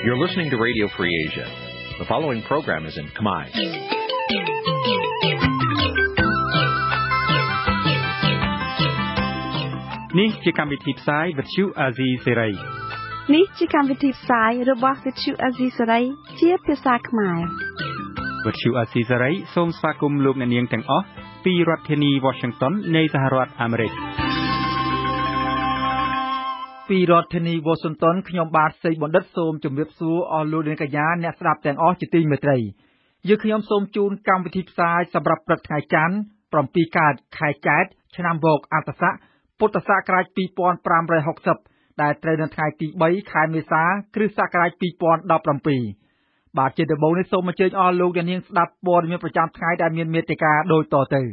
You're listening to Radio Free Asia. The following program is in Khmer. នេះជាកម្មវិធីផ្សាយវិទ្យុអាស៊ីសេរី នេះជាកម្មវិធីផ្សាយរបស់វិទ្យុអាស៊ីសេរីជាភាសាខ្មែរ វិទ្យុអាស៊ីសេរីសូមស្វាគមន៍លោកអ្នកនាងទាំងអស់ពីរដ្ឋធានី Washington នៃសហរដ្ឋអាមេរិក។ ពីរដ្ឋធានី Washington ខ្ញុំបាទសេកបណ្ឌិតសូមជម្រាបសួរអស់លោកអ្នកកញ្ញាអ្នកស្ដាប់ទាំងអស់ជាទីមេត្រី។ យើងខ្ញុំសូមជូនកម្មវិធីផ្សាយសម្រាប់ព្រឹកថ្ងៃច័ន្ទ 7 កើត ខែចែត្រ ឆ្នាំវកអត្តស័ក ពុទ្ធសករាជ 2560 ដែលត្រូវនៅថ្ងៃទី 3 ខែមេសា គ្រិស្តសករាជ 2017។ បាទ ជាដំបូងនេះសូមអញ្ជើញអស់លោកអ្នកនាងស្ដាប់ព័ត៌មានប្រចាំថ្ងៃដែលមានមេត្តាដូចតទៅ។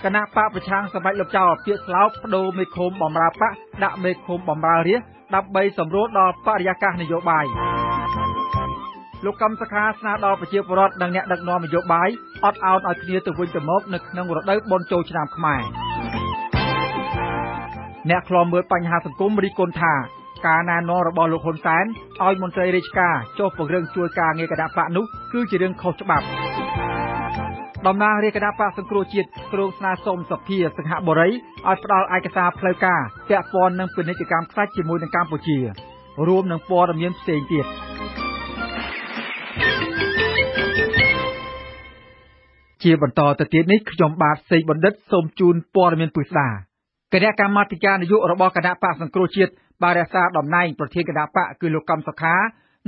គណៈបកប្រឆាំងសម្រេចលុបចោលពាក្យស្លោកប្ដូរមេឃុំបំរើបកដាក់មេឃុំបំរើរាស្ត្រដើម្បីសម្រួលដល់បរិយាកាសនយោបាយ។ លោកកឹមសុខាស្នើដល់ប្រជាពលរដ្ឋនិងអ្នកដឹកនាំនយោបាយអត់ឱនឲ្យគ្នាទៅវិញទៅមកនៅក្នុងរដូវបុណ្យចូលឆ្នាំខ្មែរ។ អ្នកឃ្លាំមើលបញ្ហាសង្គមរិះគន់ថាការណែនាំរបស់លោកហ៊ុនសែនឲ្យមន្ត្រីរាជការចុះពង្រឹងជួយការងារគណបក្សនោះគឺជារឿងខុសច្បាប់។ តំណាងរាជគណបក្សសង្គ្រោះជាតិគ្រោងស្នើសុំសភាសិង្ហបុរីឲ្យផ្ដល់ឯកសារផ្លូវការពាក់ព័ន្ធនឹងពាណិជ្ជកម្មខ្សាច់ជាមួយនឹងកម្ពុជា រួមនឹងព័ត៌មានផ្សេងទៀត។ ជាបន្តទៅទៀតនេះខ្ញុំបាទសេកបណ្ឌិតសូមជូនព័ត៌មានពិស្ដា។ គណៈកម្មាធិការនយោបាយរបស់គណបក្សសង្គ្រោះជាតិបានរក្សាតំណែងប្រធានគណបក្សគឺលោកកឹមសុខា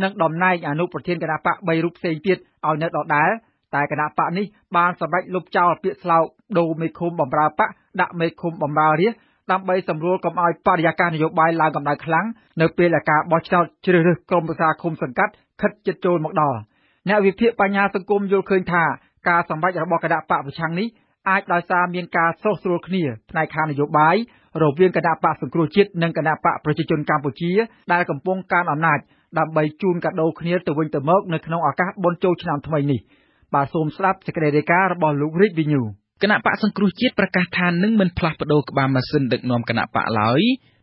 និងតំណែងអនុប្រធានគណបក្ស 3 រូបផ្សេងទៀតឲ្យនៅដដែល តែគណបក្សនេះបានសម្រេចលុបចោលពាក្យស្លោកដូរមេឃុំបំរើបក្សដាក់មេឃុំបំរើរាស្ត្រដើម្បីសម្រួលកុំឲ្យបរិយាកាសនយោបាយឡើងកម្ដៅខ្លាំងនៅពេលដែលការបោះឆ្នោតជ្រើសរើសក្រុមប្រឹក្សាឃុំសង្កាត់ខិតជិតចូលមកដល់។ អ្នកវិភាគបញ្ហាសង្គមយល់ឃើញថាការសម្រេចរបស់គណបក្សប្រឆាំងនេះអាចដោយសារមានការស្រុះស្រួលគ្នាផ្នែកខាងនយោបាយរវាងគណបក្សសង្គ្រោះជាតិនិងគណបក្សប្រជាជនកម្ពុជាដែលកំពុងកាន់អំណាចដើម្បីជូនកាដូគ្នាទៅវិញទៅមកនៅក្នុងឱកាសបុណ្យចូលឆ្នាំថ្មីនេះ។ បាទ សូមស្ដាប់សេចក្តីរាយការណ៍របស់លោករាជវិញូ។ គណបក្សសង្គ្រោះជាតិប្រកាសថានឹងមិនផ្លាស់ប្ដូរក្បាលម៉ាស៊ីនដឹកនាំគណបក្សឡើយ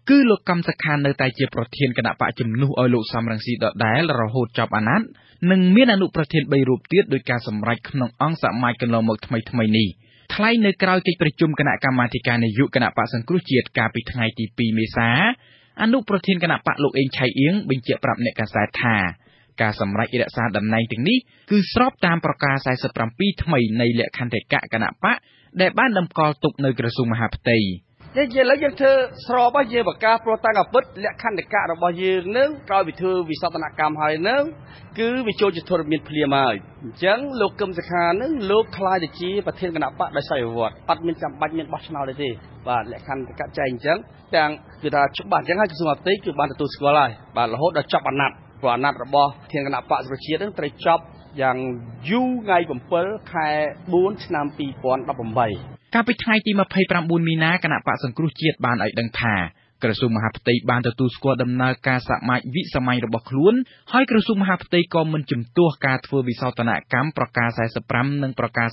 គឺលោកកឹមសុខានៅតែជាប្រធានគណបក្សជំនួសឲ្យលោកសមរង្ស៊ីដដែលរហូតចប់អាណត្តិ និងមានអនុប្រធាន 3 រូបទៀតដោយការសម្រេចក្នុងអង្គសមាជកន្លងមកថ្មីៗនេះ។ ថ្លែងនៅក្រោយកិច្ចប្រជុំគណៈកម្មាធិការនាយកគណបក្សសង្គ្រោះជាតិកាលពីថ្ងៃទី 2 មេសា អនុប្រធានគណបក្សលោកអេងឆៃអៀងបញ្ជាក់ប្រាប់អ្នកកាសែតថាការសម្រេចរក្សាតំណែងទាំងនេះគឺស្របតាមប្រការ 47 ថ្មីនៃលក្ខន្តិកៈគណបក្សដែលបានតម្កល់ទុកនៅក្រសួងមហាផ្ទៃ។ យើងឥឡូវយើងធ្វើស្របហើយយើងប្រកាសព្រោះតាំងតែពិតលក្ខន្តិកៈរបស់យើងនឹងក្រោយពីធ្វើវិសោធនកម្មហើយនឹងគឺវាចូលជាធរមានភ្លាមហើយ។ អញ្ចឹងលោកកឹមសុខានឹងលោកក្លាយទៅជាប្រធានគណបក្សដោយស្វ័យប្រវត្តិអត់មានចាំបាច់មានបោះឆ្នោតទេ។ បាទ លក្ខន្តិកៈចែងអញ្ចឹងទាំងគឺថាច្បាស់អញ្ចឹងហើយក្រសួងមហាផ្ទៃគឺបានទទួលស្គាល់ហើយ។ បាទ រហូតដល់ចប់អាណត្តិព្រោះអាណត្តិរបស់ធានគណៈបក្សប្រជាជាតិនឹងត្រូវចប់យ៉ាងយូរថ្ងៃ 7 ខែ 4 ឆ្នាំ 2018។ កាលពីថ្ងៃទី 29 មីនា គណៈបក្សសង្គ្រោះជាតិបានឲ្យដឹងថាក្រសួងមហាផ្ទៃបានទទួលស្គាល់ដំណើរការសមាជវិសាមញ្ញរបស់ខ្លួន ហើយក្រសួងមហាផ្ទៃក៏មិនជំទាស់ការធ្វើវិសោធនកម្មប្រការ 45 និងប្រការ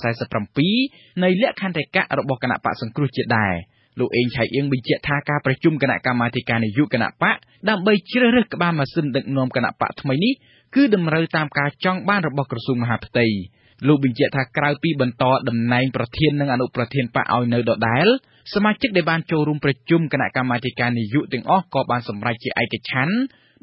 47 នៃលក្ខន្តិកៈរបស់គណៈបក្សសង្គ្រោះជាតិដែរ។ លោកអេងឆៃអៀងបញ្ជាក់ថាការប្រជុំគណៈកម្មាធិការនាយកគណបក្សដើម្បីជ្រើសរើសក្បាលម៉ាស៊ីនដឹកនាំគណបក្សថ្មីនេះគឺតម្រូវតាមការចង់បានរបស់ក្រសួងមហាផ្ទៃ។ លោកបញ្ជាក់ថាក្រៅពីបន្តតំណែងប្រធាននិងអនុប្រធានបក្សឲ្យនៅដដែល សមាជិកដែលបានចូលរួមប្រជុំគណៈកម្មាធិការនាយកទាំងអស់ក៏បានសម្រេចជាឯកច្ឆន្ទ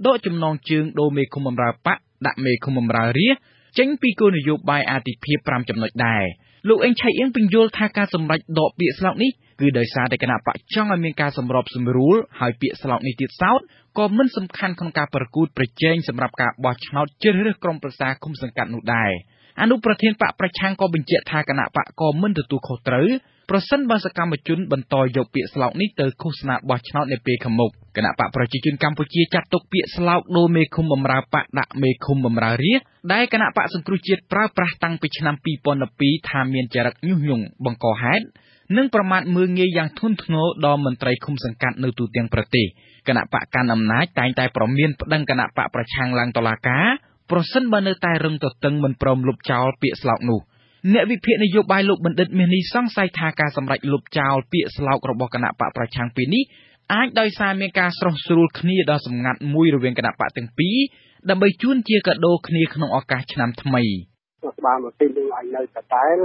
ដកចំណងជើងដូរមេឃុំបម្រើបក្សដាក់មេឃុំបម្រើរាស្ត្រចេញពីគោលនយោបាយអាទិភាព 5 ចំណុចដែរ។ លោកអេងឆៃអៀងពន្យល់ថាការសម្រេចដកពាក្យស្លោកនេះគឺដោយសារតែគណបក្សចង់ឲ្យមានការសម្របសម្រួល ហើយពាក្យស្លោកនេះទៀតសោតក៏មិនសំខាន់ក្នុងការប្រកួតប្រជែងសម្រាប់ការបោះឆ្នោតជ្រើសរើសក្រុមប្រឹក្សាឃុំសង្កាត់នោះដែរ។ អនុប្រធានបក្សប្រឆាំងក៏បញ្ជាក់ថាគណបក្សក៏មិនទទួលខុសត្រូវប្រសិនបើសកម្មជនបន្តយកពាក្យស្លោកនេះទៅឃោសនាបោះឆ្នោតនាពេលខាងមុខ។ គណបក្សប្រជាជនកម្ពុជាចាត់ទុកពាក្យស្លោកដូរមេឃុំបម្រើបក្សដាក់មេឃុំបម្រើរាស្ត្រដែលគណបក្សសង្គ្រោះជាតិប្រើប្រាស់តាំងពីឆ្នាំ 2012 ថាមានចរិតញុះញង់បង្កហេតុនិងប្រមាថមើលងាយយ៉ាងធ្ងន់ធ្ងរដល់មន្ត្រីឃុំសង្កាត់នៅទូទាំងប្រទេស។ គណបក្សកាន់អំណាចតែងតែប្រមានប្តឹងគណបក្សប្រឆាំងឡើងតុលាការប្រសិនបើនៅតែរឹងទទឹងមិនព្រមលុបចោលពាក្យស្លោកនោះ។ អ្នកវិភាគនយោបាយលោកបណ្ឌិតមាសនេះសង្ស័យថា ការសម្រេចលុបចោលពាក្យស្លោករបស់គណបក្សប្រឆាំងពេលនេះ អាចដោយសារមានការស្រុះស្រួលគ្នាដ៏សម្ងាត់មួយរវាងគណបក្សទាំងពីរ ដើម្បីជូនជាកាដូគ្នាក្នុងឱកាសឆ្នាំថ្មី។ ក្បាលម៉ាស៊ីននឹងឲ្យនៅដដែល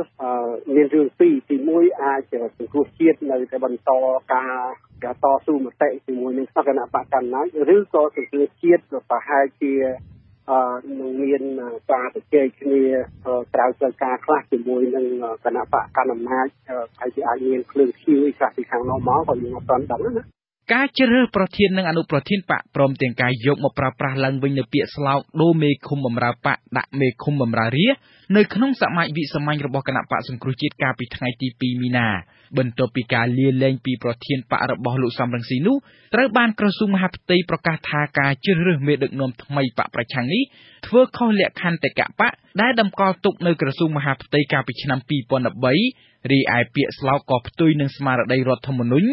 មានរឿងពីរ។ ទី1 អាចសង្គ្រោះជាតិនៅតែបន្តការតស៊ូមតិជាមួយនឹងគណបក្សកាន់អំណាច ឬក៏សង្គ្រោះជាតិប្រហែលជានឹងមានការជជែកគ្នាក្រៅផ្លូវការខ្លះជាមួយនឹងគណបក្សកាន់អំណាច ហើយជាអាចមានភ្លើងខៀវអីខ្លះពីខាងនោះមក ក៏យើងអត់ទាន់ដឹងណា។ ការជ្រើសរើសប្រធាននិងអនុប្រធានបក្ស ព្រមទាំងការយកមកប្រើប្រាស់ឡើងវិញនូវពាក្យស្លោក ដូរមេឃុំបម្រើបក្ស ដាក់មេឃុំបម្រើរាស្ត្រ នៅក្នុងសមាជវិសាមញ្ញរបស់គណបក្សសង្គ្រោះជាតិកាលពីថ្ងៃទី2មីនា បន្ទាប់ពីការលាលែងពីប្រធានបក្សរបស់លោកសម រង្ស៊ីនោះ ត្រូវបានក្រសួងមហាផ្ទៃប្រកាសថា ការជ្រើសរើសមេដឹកនាំថ្មីបក្សប្រឆាំងនេះ ធ្វើខុសលក្ខន្តិកៈបក្សដែលតម្កល់ទុកនៅក្រសួងមហាផ្ទៃកាលពីឆ្នាំ2013 រីឯពាក្យស្លោកក៏ផ្ទុយនឹងស្មារតីរដ្ឋធម្មនុញ្ញ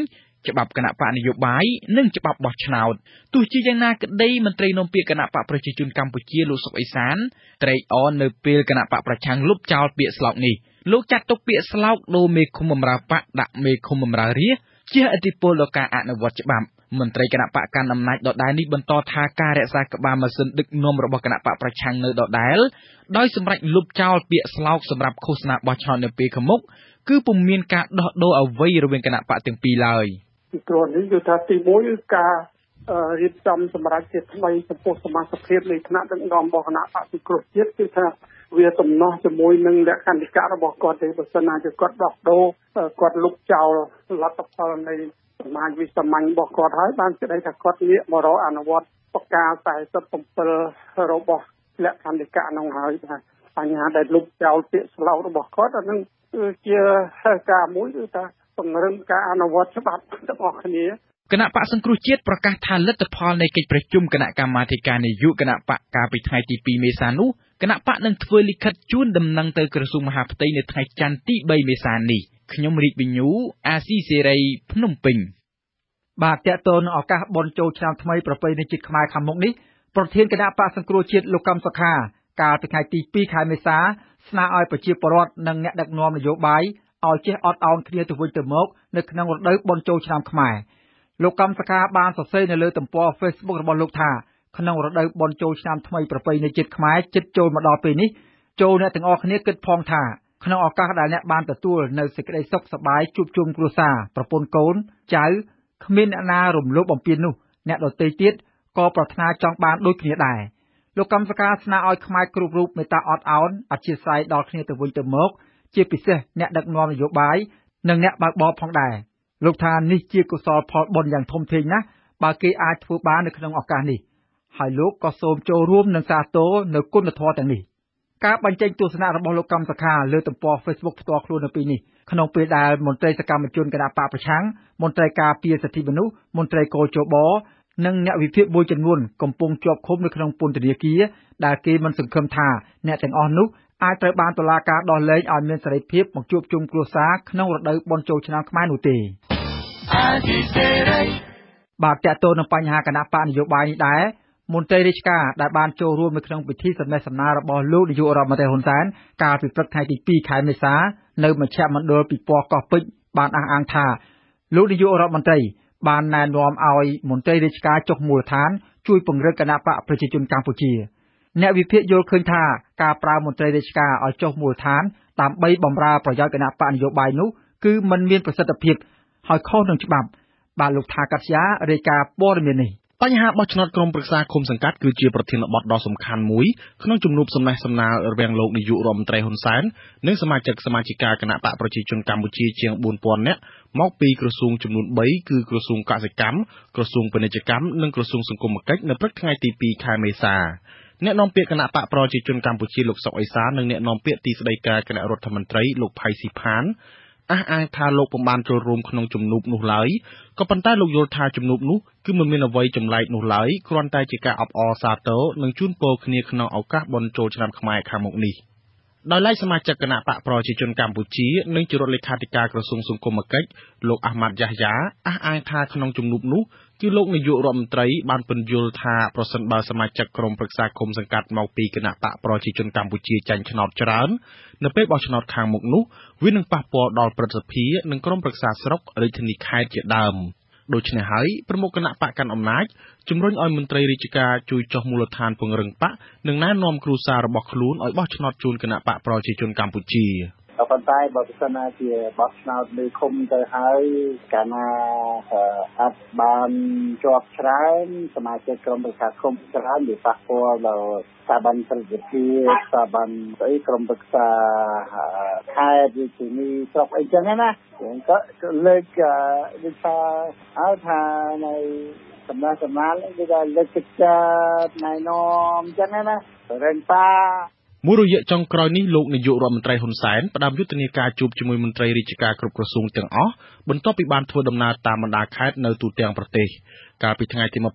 ច្បាប់គណបក្សនយោបាយ និងច្បាប់បោះឆ្នោត។ ទោះជាយ៉ាងណាក្តី មន្ត្រីនាំពាក្យគណបក្សប្រជាជនកម្ពុជាលោកសុកអេសាន ត្រេកអរនៅពេលគណបក្សប្រឆាំងលុបចោលពាក្យស្លោកនេះ។ លោកចាត់ទុកពាក្យស្លោក ដូរមេឃុំបម្រើបក្ស ដាក់មេឃុំបម្រើរាស្ត្រ ជះឥទ្ធិពលដល់ការអនុវត្តច្បាប់។ មន្ត្រីគណបក្សកាន់អំណាចដដែលនេះបន្តថា ការរក្សាក្បាលម៉ាស៊ីនដឹកនាំរបស់គណបក្សប្រឆាំងនៅដដែល ដោយសម្រេចលុបចោលពាក្យស្លោកសម្រាប់ឃោសនាបោះឆ្នោតនៅពេលខាងមុខ គឺពុំមានការដោះដូរអ្វីរវាងគណបក្សទាំងពីរឡើយ។ ពីព្រោះនេះគឺថា ទី1 គឺការរៀបចំសម្រាប់ជាថ្មីចំពោះសមាជិកភាពនៃថ្នាក់ដឹកនាំរបស់គណបក្សសង្គ្រោះជាតិ គឺថាវាទំនាស់ជាមួយនឹងលក្ខន្តិកៈរបស់គាត់ទេ។ បើសិនណាជាគាត់ដោះដូរ គាត់លុបចោលលទ្ធផលនៃសមាជវិសាមញ្ញរបស់គាត់ហើយ បានសេចក្តីថាគាត់ងាកមករកអនុវត្តប្រការ47របស់លក្ខន្តិកៈនោះហើយ។ បាទ បញ្ហាដែលលុបចោលពាក្យស្លោករបស់គាត់ អានឹងគឺជាការមួយគឺថាពង្រឹងការអនុវត្តច្បាប់ទាំងអស់គ្នា។ គណបក្សសង្គ្រោះជាតិប្រកាសថា លទ្ធផលនៃកិច្ចប្រជុំគណៈកម្មាធិការនាយកគណបក្សកាលពីថ្ងៃទី2មេសានោះ គណបក្សនឹងធ្វើលិខិតជូនដំណឹងទៅក្រសួងមហាផ្ទៃនៅថ្ងៃច័ន្ទទី3មេសានេះ។ ខ្ញុំរីកវិញ្ញូ អាស៊ីសេរី ភ្នំពេញ។ បាទ តកតនៅឱកាសបុណ្យចូលឆ្នាំថ្មីប្រពៃណីជាតិខ្មែរខាងមុខនេះ ប្រធានគណបក្សសង្គ្រោះជាតិលោកកឹមសុខា កាលពីថ្ងៃទី2ខែមេសា ស្នើឲ្យប្រជាពលរដ្ឋនិងអ្នកដឹកនាំនយោបាយឲ្យចេះអត់ឱនគ្នាទៅវិញទៅមកនៅក្នុងរដូវបុណ្យចូលឆ្នាំខ្មែរ។ លោកកឹមសុខាបានសរសេរនៅលើទំព័រ Facebook របស់លោកថា ក្នុងរដូវបុណ្យចូលឆ្នាំថ្មីប្រពៃណីជាតិខ្មែរជិតចូលមកដល់ពេលនេះ ចូលអ្នកទាំងអស់គ្នាគិតផងថា ក្នុងឱកាសដែលអ្នកបានទទួលនៅសេចក្តីសុខសប្បាយជួបជុំគ្រួសារប្រពន្ធកូនចៅ គ្មានអ្នកណារំលោភបំពាននោះ អ្នកដទៃទៀតក៏ប្រាថ្នាចង់បានដូចគ្នាដែរ។ លោកកឹមសុខាស្នើឲ្យខ្មែរគ្រប់រូបមេត្តាអត់ឱនអធ្យាស្រ័យដល់គ្នាទៅវិញទៅមក ជាពិសេសអ្នកដឹកនាំនយោបាយនិងអ្នកបើកបរផងដែរ។ លោកថានេះជាកុសលផលបុណ្យយ៉ាងធំធេងណាស់ បើគេអាចធ្វើបាននៅក្នុងឱកាសនេះ ហើយលោកក៏សូមចូលរួមនឹងសាទរនៅគុណធម៌ទាំងនេះ។ ការបញ្ចេញទស្សនៈរបស់លោកកឹមសុខាលើទំព័រ Facebook ផ្ទាល់ខ្លួននៅពេលនេះ ក្នុងពេលដែលមន្ត្រីសកម្មជនគណបក្សប្រឆាំង មន្ត្រីការពារសិទ្ធិមនុស្ស មន្ត្រីគជប និងអ្នកវិភាគមួយចំនួនកំពុងជាប់ឃុំនៅក្នុងពន្ធនាគារ ដែលគេមិនសង្ឃឹមថាអ្នកទាំងអស់នោះអាចត្រូវបានតុលាការដោះលែងឲ្យមានសេរីភាពមកជួបជុំគ្រួសារក្នុងរដូវបុណ្យចូលឆ្នាំខ្មែរនោះទេ។ បាទ តកតទៅនឹងបញ្ហាគណបក្សនយោបាយនេះដែរ មន្ត្រីរាជការដែលបានចូលរួមនៅក្នុងពិធីសំណេះសំណាលរបស់លោកនាយករដ្ឋមន្ត្រីហ៊ុនសែន កាលពីព្រឹកថ្ងៃទី2ខែមេសា នៅមជ្ឈមណ្ឌលពិព័រណ៍កោះពេជ្រ បានអះអាងថា លោកនាយករដ្ឋមន្ត្រីបានណែនាំឲ្យមន្ត្រីរាជការចុះមូលដ្ឋានជួយពង្រឹងគណបក្សប្រជាជនកម្ពុជា។ អ្នកវិភាគយល់ឃើញថា ការប្រើមន្ត្រីរាជការឲ្យចុះមូលដ្ឋានដើម្បីបម្រើប្រយោជន៍គណបក្សនយោបាយនោះ គឺមិនមានប្រសិទ្ធភាព ហើយខុសនឹងច្បាប់។ បាទ លោកថាកាត់យ៉ារាយការណ៍ព័ត៌មាននេះ។ បញ្ហាបោះឆ្នោតក្រុមប្រឹក្សាឃុំសង្កាត់ គឺជាប្រធានបទដ៏សំខាន់មួយក្នុងជំនួបសំណេះសំណាលរវាងលោកនាយករដ្ឋមន្ត្រីហ៊ុនសែន និងសមាជិកសមាជិកាគណបក្សប្រជាជនកម្ពុជាជាង4000នាក់ មកពីក្រសួងចំនួន3 គឺក្រសួងកសិកម្ម ក្រសួងពាណិជ្ជកម្ម និងក្រសួងសង្គមកិច្ច នៅព្រឹកថ្ងៃទី2ខែមេសា។ អ្នកនាំពាក្យគណបក្សប្រជាជនកម្ពុជាលោកសុកអេសាន និងអ្នកនាំពាក្យទីស្តីការគណៈរដ្ឋមន្ត្រីលោកផៃស៊ីផាន អះអាងថា លោកពុំបានចូលរួមក្នុងជំនួបនោះឡើយ ក៏ប៉ុន្តែលោកយល់ថា ជំនួបនោះគឺមិនមានអ្វីចម្លែកនោះឡើយ គ្រាន់តែជាការអបអរសាទរ និងជូនពរគ្នាក្នុងឱកាសបុណ្យចូលឆ្នាំខ្មែរខាងមុខនេះ។ ដោយឡែកសមាជិកគណបក្សប្រជាជនកម្ពុជា និងជារដ្ឋលេខាធិការក្រសួងសង្គមកិច្ច លោក អាហ្មាត់ យ៉ាហ៍យ៉ា អះអាងថា ក្នុងជំនួបនោះ គឺលោកនាយករដ្ឋមន្ត្រីបានពន្យល់ថា ប្រសិនបើសមាជិកក្រុមប្រឹក្សាឃុំ-សង្កាត់មកពីគណបក្សប្រជាជនកម្ពុជា ចាញ់ឆ្នោតច្រើន នៅពេលបោះឆ្នោតខាងមុខនោះ វានឹងប៉ះពាល់ដល់ព្រឹទ្ធសភា និងក្រុមប្រឹក្សាស្រុក រាជធានី-ខេត្ត ជាដើម។ ដូច្នេះហើយ ប្រមុខគណបក្សកាន់អំណាចជំរុញឲ្យមន្ត្រីរាជការជួយចុះមូលដ្ឋានពង្រឹងបក្ស និងណែនាំគ្រួសាររបស់ខ្លួនឲ្យបោះឆ្នោតជូនគណបក្សប្រជាជនកម្ពុជា។ ប៉ុន្តែបើសិនជាបោះឆ្នោតមេឃុំទៅហើយ កាលណាអត់បានជាប់ច្រើនសមាជិកក្រុមប្រឹក្សាឃុំច្រើន វាប៉ះពាល់ដល់ស្ថាប័នព្រឹទ្ធសភា ស្ថាប័នស្អីក្រុមប្រឹក្សាខេត្ត រាជធានីស្រុកអីចឹងណា ក៏លើកដូចថាអើថានៅសំណេះសំណាល គេថាលើកទឹកចិត្តណែនាំចឹងណារឹងប៉ា។ មួយរយៈចុងក្រោយនេះ លោកនាយករដ្ឋមន្ត្រី ហ៊ុន សែន ផ្ដើមយុទ្ធនាការជួបជាមួយមន្ត្រីរាជការគ្រប់ក្រសួងទាំងអស់ បន្ទាប់ពីបានធ្វើដំណើរតាមបណ្ដាខេត្តនៅទូទាំងប្រទេស។ កាលពីថ្ងៃទី២៦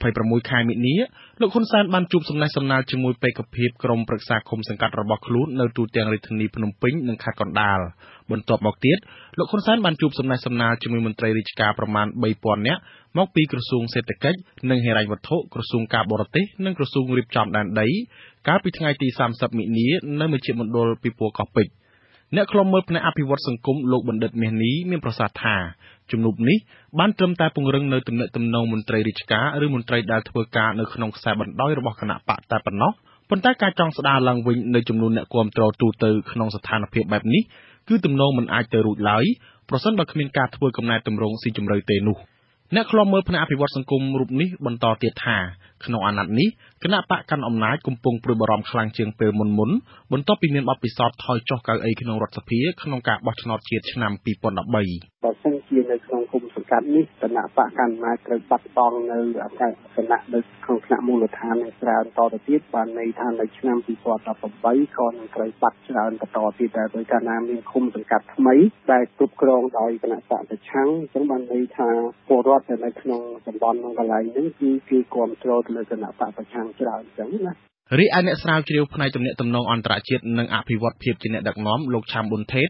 ខែមីនា លោក ហ៊ុន សែន បានជួបសំណេះសំណាលជាមួយបេក្ខភាពក្រុមប្រឹក្សាឃុំ-សង្កាត់របស់ខ្លួននៅទូទាំងរាជធានីភ្នំពេញ និងខេត្តកណ្ដាល។ បន្ទាប់មកទៀត លោក ហ៊ុន សែន បានជួបសំណេះសំណាលជាមួយមន្ត្រីរាជការប្រមាណ ៣ពាន់នាក់ មកពីក្រសួងសេដ្ឋកិច្ច និងហិរញ្ញវត្ថុ ក្រសួងការបរទេស និងក្រសួងរៀបចំដែនដី កាលពីថ្ងៃទី៣០ មីនា នៅមជ្ឈមណ្ឌលពិព័រណ៍កោះពេជ្រ។ អ្នកឃ្លាំមើលផ្នែកអភិវឌ្ឍន៍សង្គម លោកបណ្ឌិត មាស នី មានប្រសាសន៍ថា ជំនួបនេះបានត្រឹមតែពង្រឹងនូវទំនាក់ទំនងមន្ត្រីរាជការ ឬមន្ត្រីដែលធ្វើការនៅក្នុងខ្សែបណ្ដោយរបស់គណបក្សតែប៉ុណ្ណោះ ប៉ុន្តែការចង់ស្តារឡើងវិញនូវចំនួនអ្នកគាំទ្រទូទៅក្នុងស្ថានភាពបែបនេះ គឺទំនងមិនអាចទៅរួចឡើយ ប្រសិនបើគ្មានការធ្វើកំណែទម្រង់ស៊ីជម្រៅទេនោះ។ អ្នកឃ្លាំមើលផ្នែកអភិវឌ្ឍន៍សង្គមរូបនេះបន្តទៀតថា ក្នុងអាណត្តិនេះ គណបក្សកាន់អំណាចកំពុងព្រួយបារម្ភខ្លាំងជាងពេលមុនៗ បន្ទាប់ពីមានបទពិសោធន៍ថយចុះកៅអីក្នុងរដ្ឋសភាក្នុងការបោះឆ្នោតជាតិឆ្នាំ២០១៣។ បើសិនជានៅក្នុងឃុំសង្កាត់នេះ គណបក្សកាន់អំណាចត្រូវបាត់បង់នៅអាសនៈនៅក្នុងថ្នាក់មូលដ្ឋាននឹងច្រើនតទៅទៀត បានន័យថានៅឆ្នាំ២០១៨ ក៏នឹងត្រូវបាត់ច្រើនបន្តទៀតដែរ ដោយកាលណាមានឃុំសង្កាត់ថ្មីដែលគ្រប់គ្រងដោយគណបក្សប្រឆាំង អញ្ចឹងបានន័យថាពលរដ្ឋដែលនៅក្នុងតំបន់ក្នុងកន្លែងហ្នឹង គឺគេគាំទ្រទៅលើគណបក្សប្រឆាំងច្រើនអញ្ចឹងណា។ រីឯអ្នកស្រាវជ្រាវផ្នែកទំនាក់ទំនងអន្តរជាតិ និងអភិវឌ្ឍន៍ភាពជាអ្នកដឹកនាំ លោក ឆាំ ប៊ុនថេត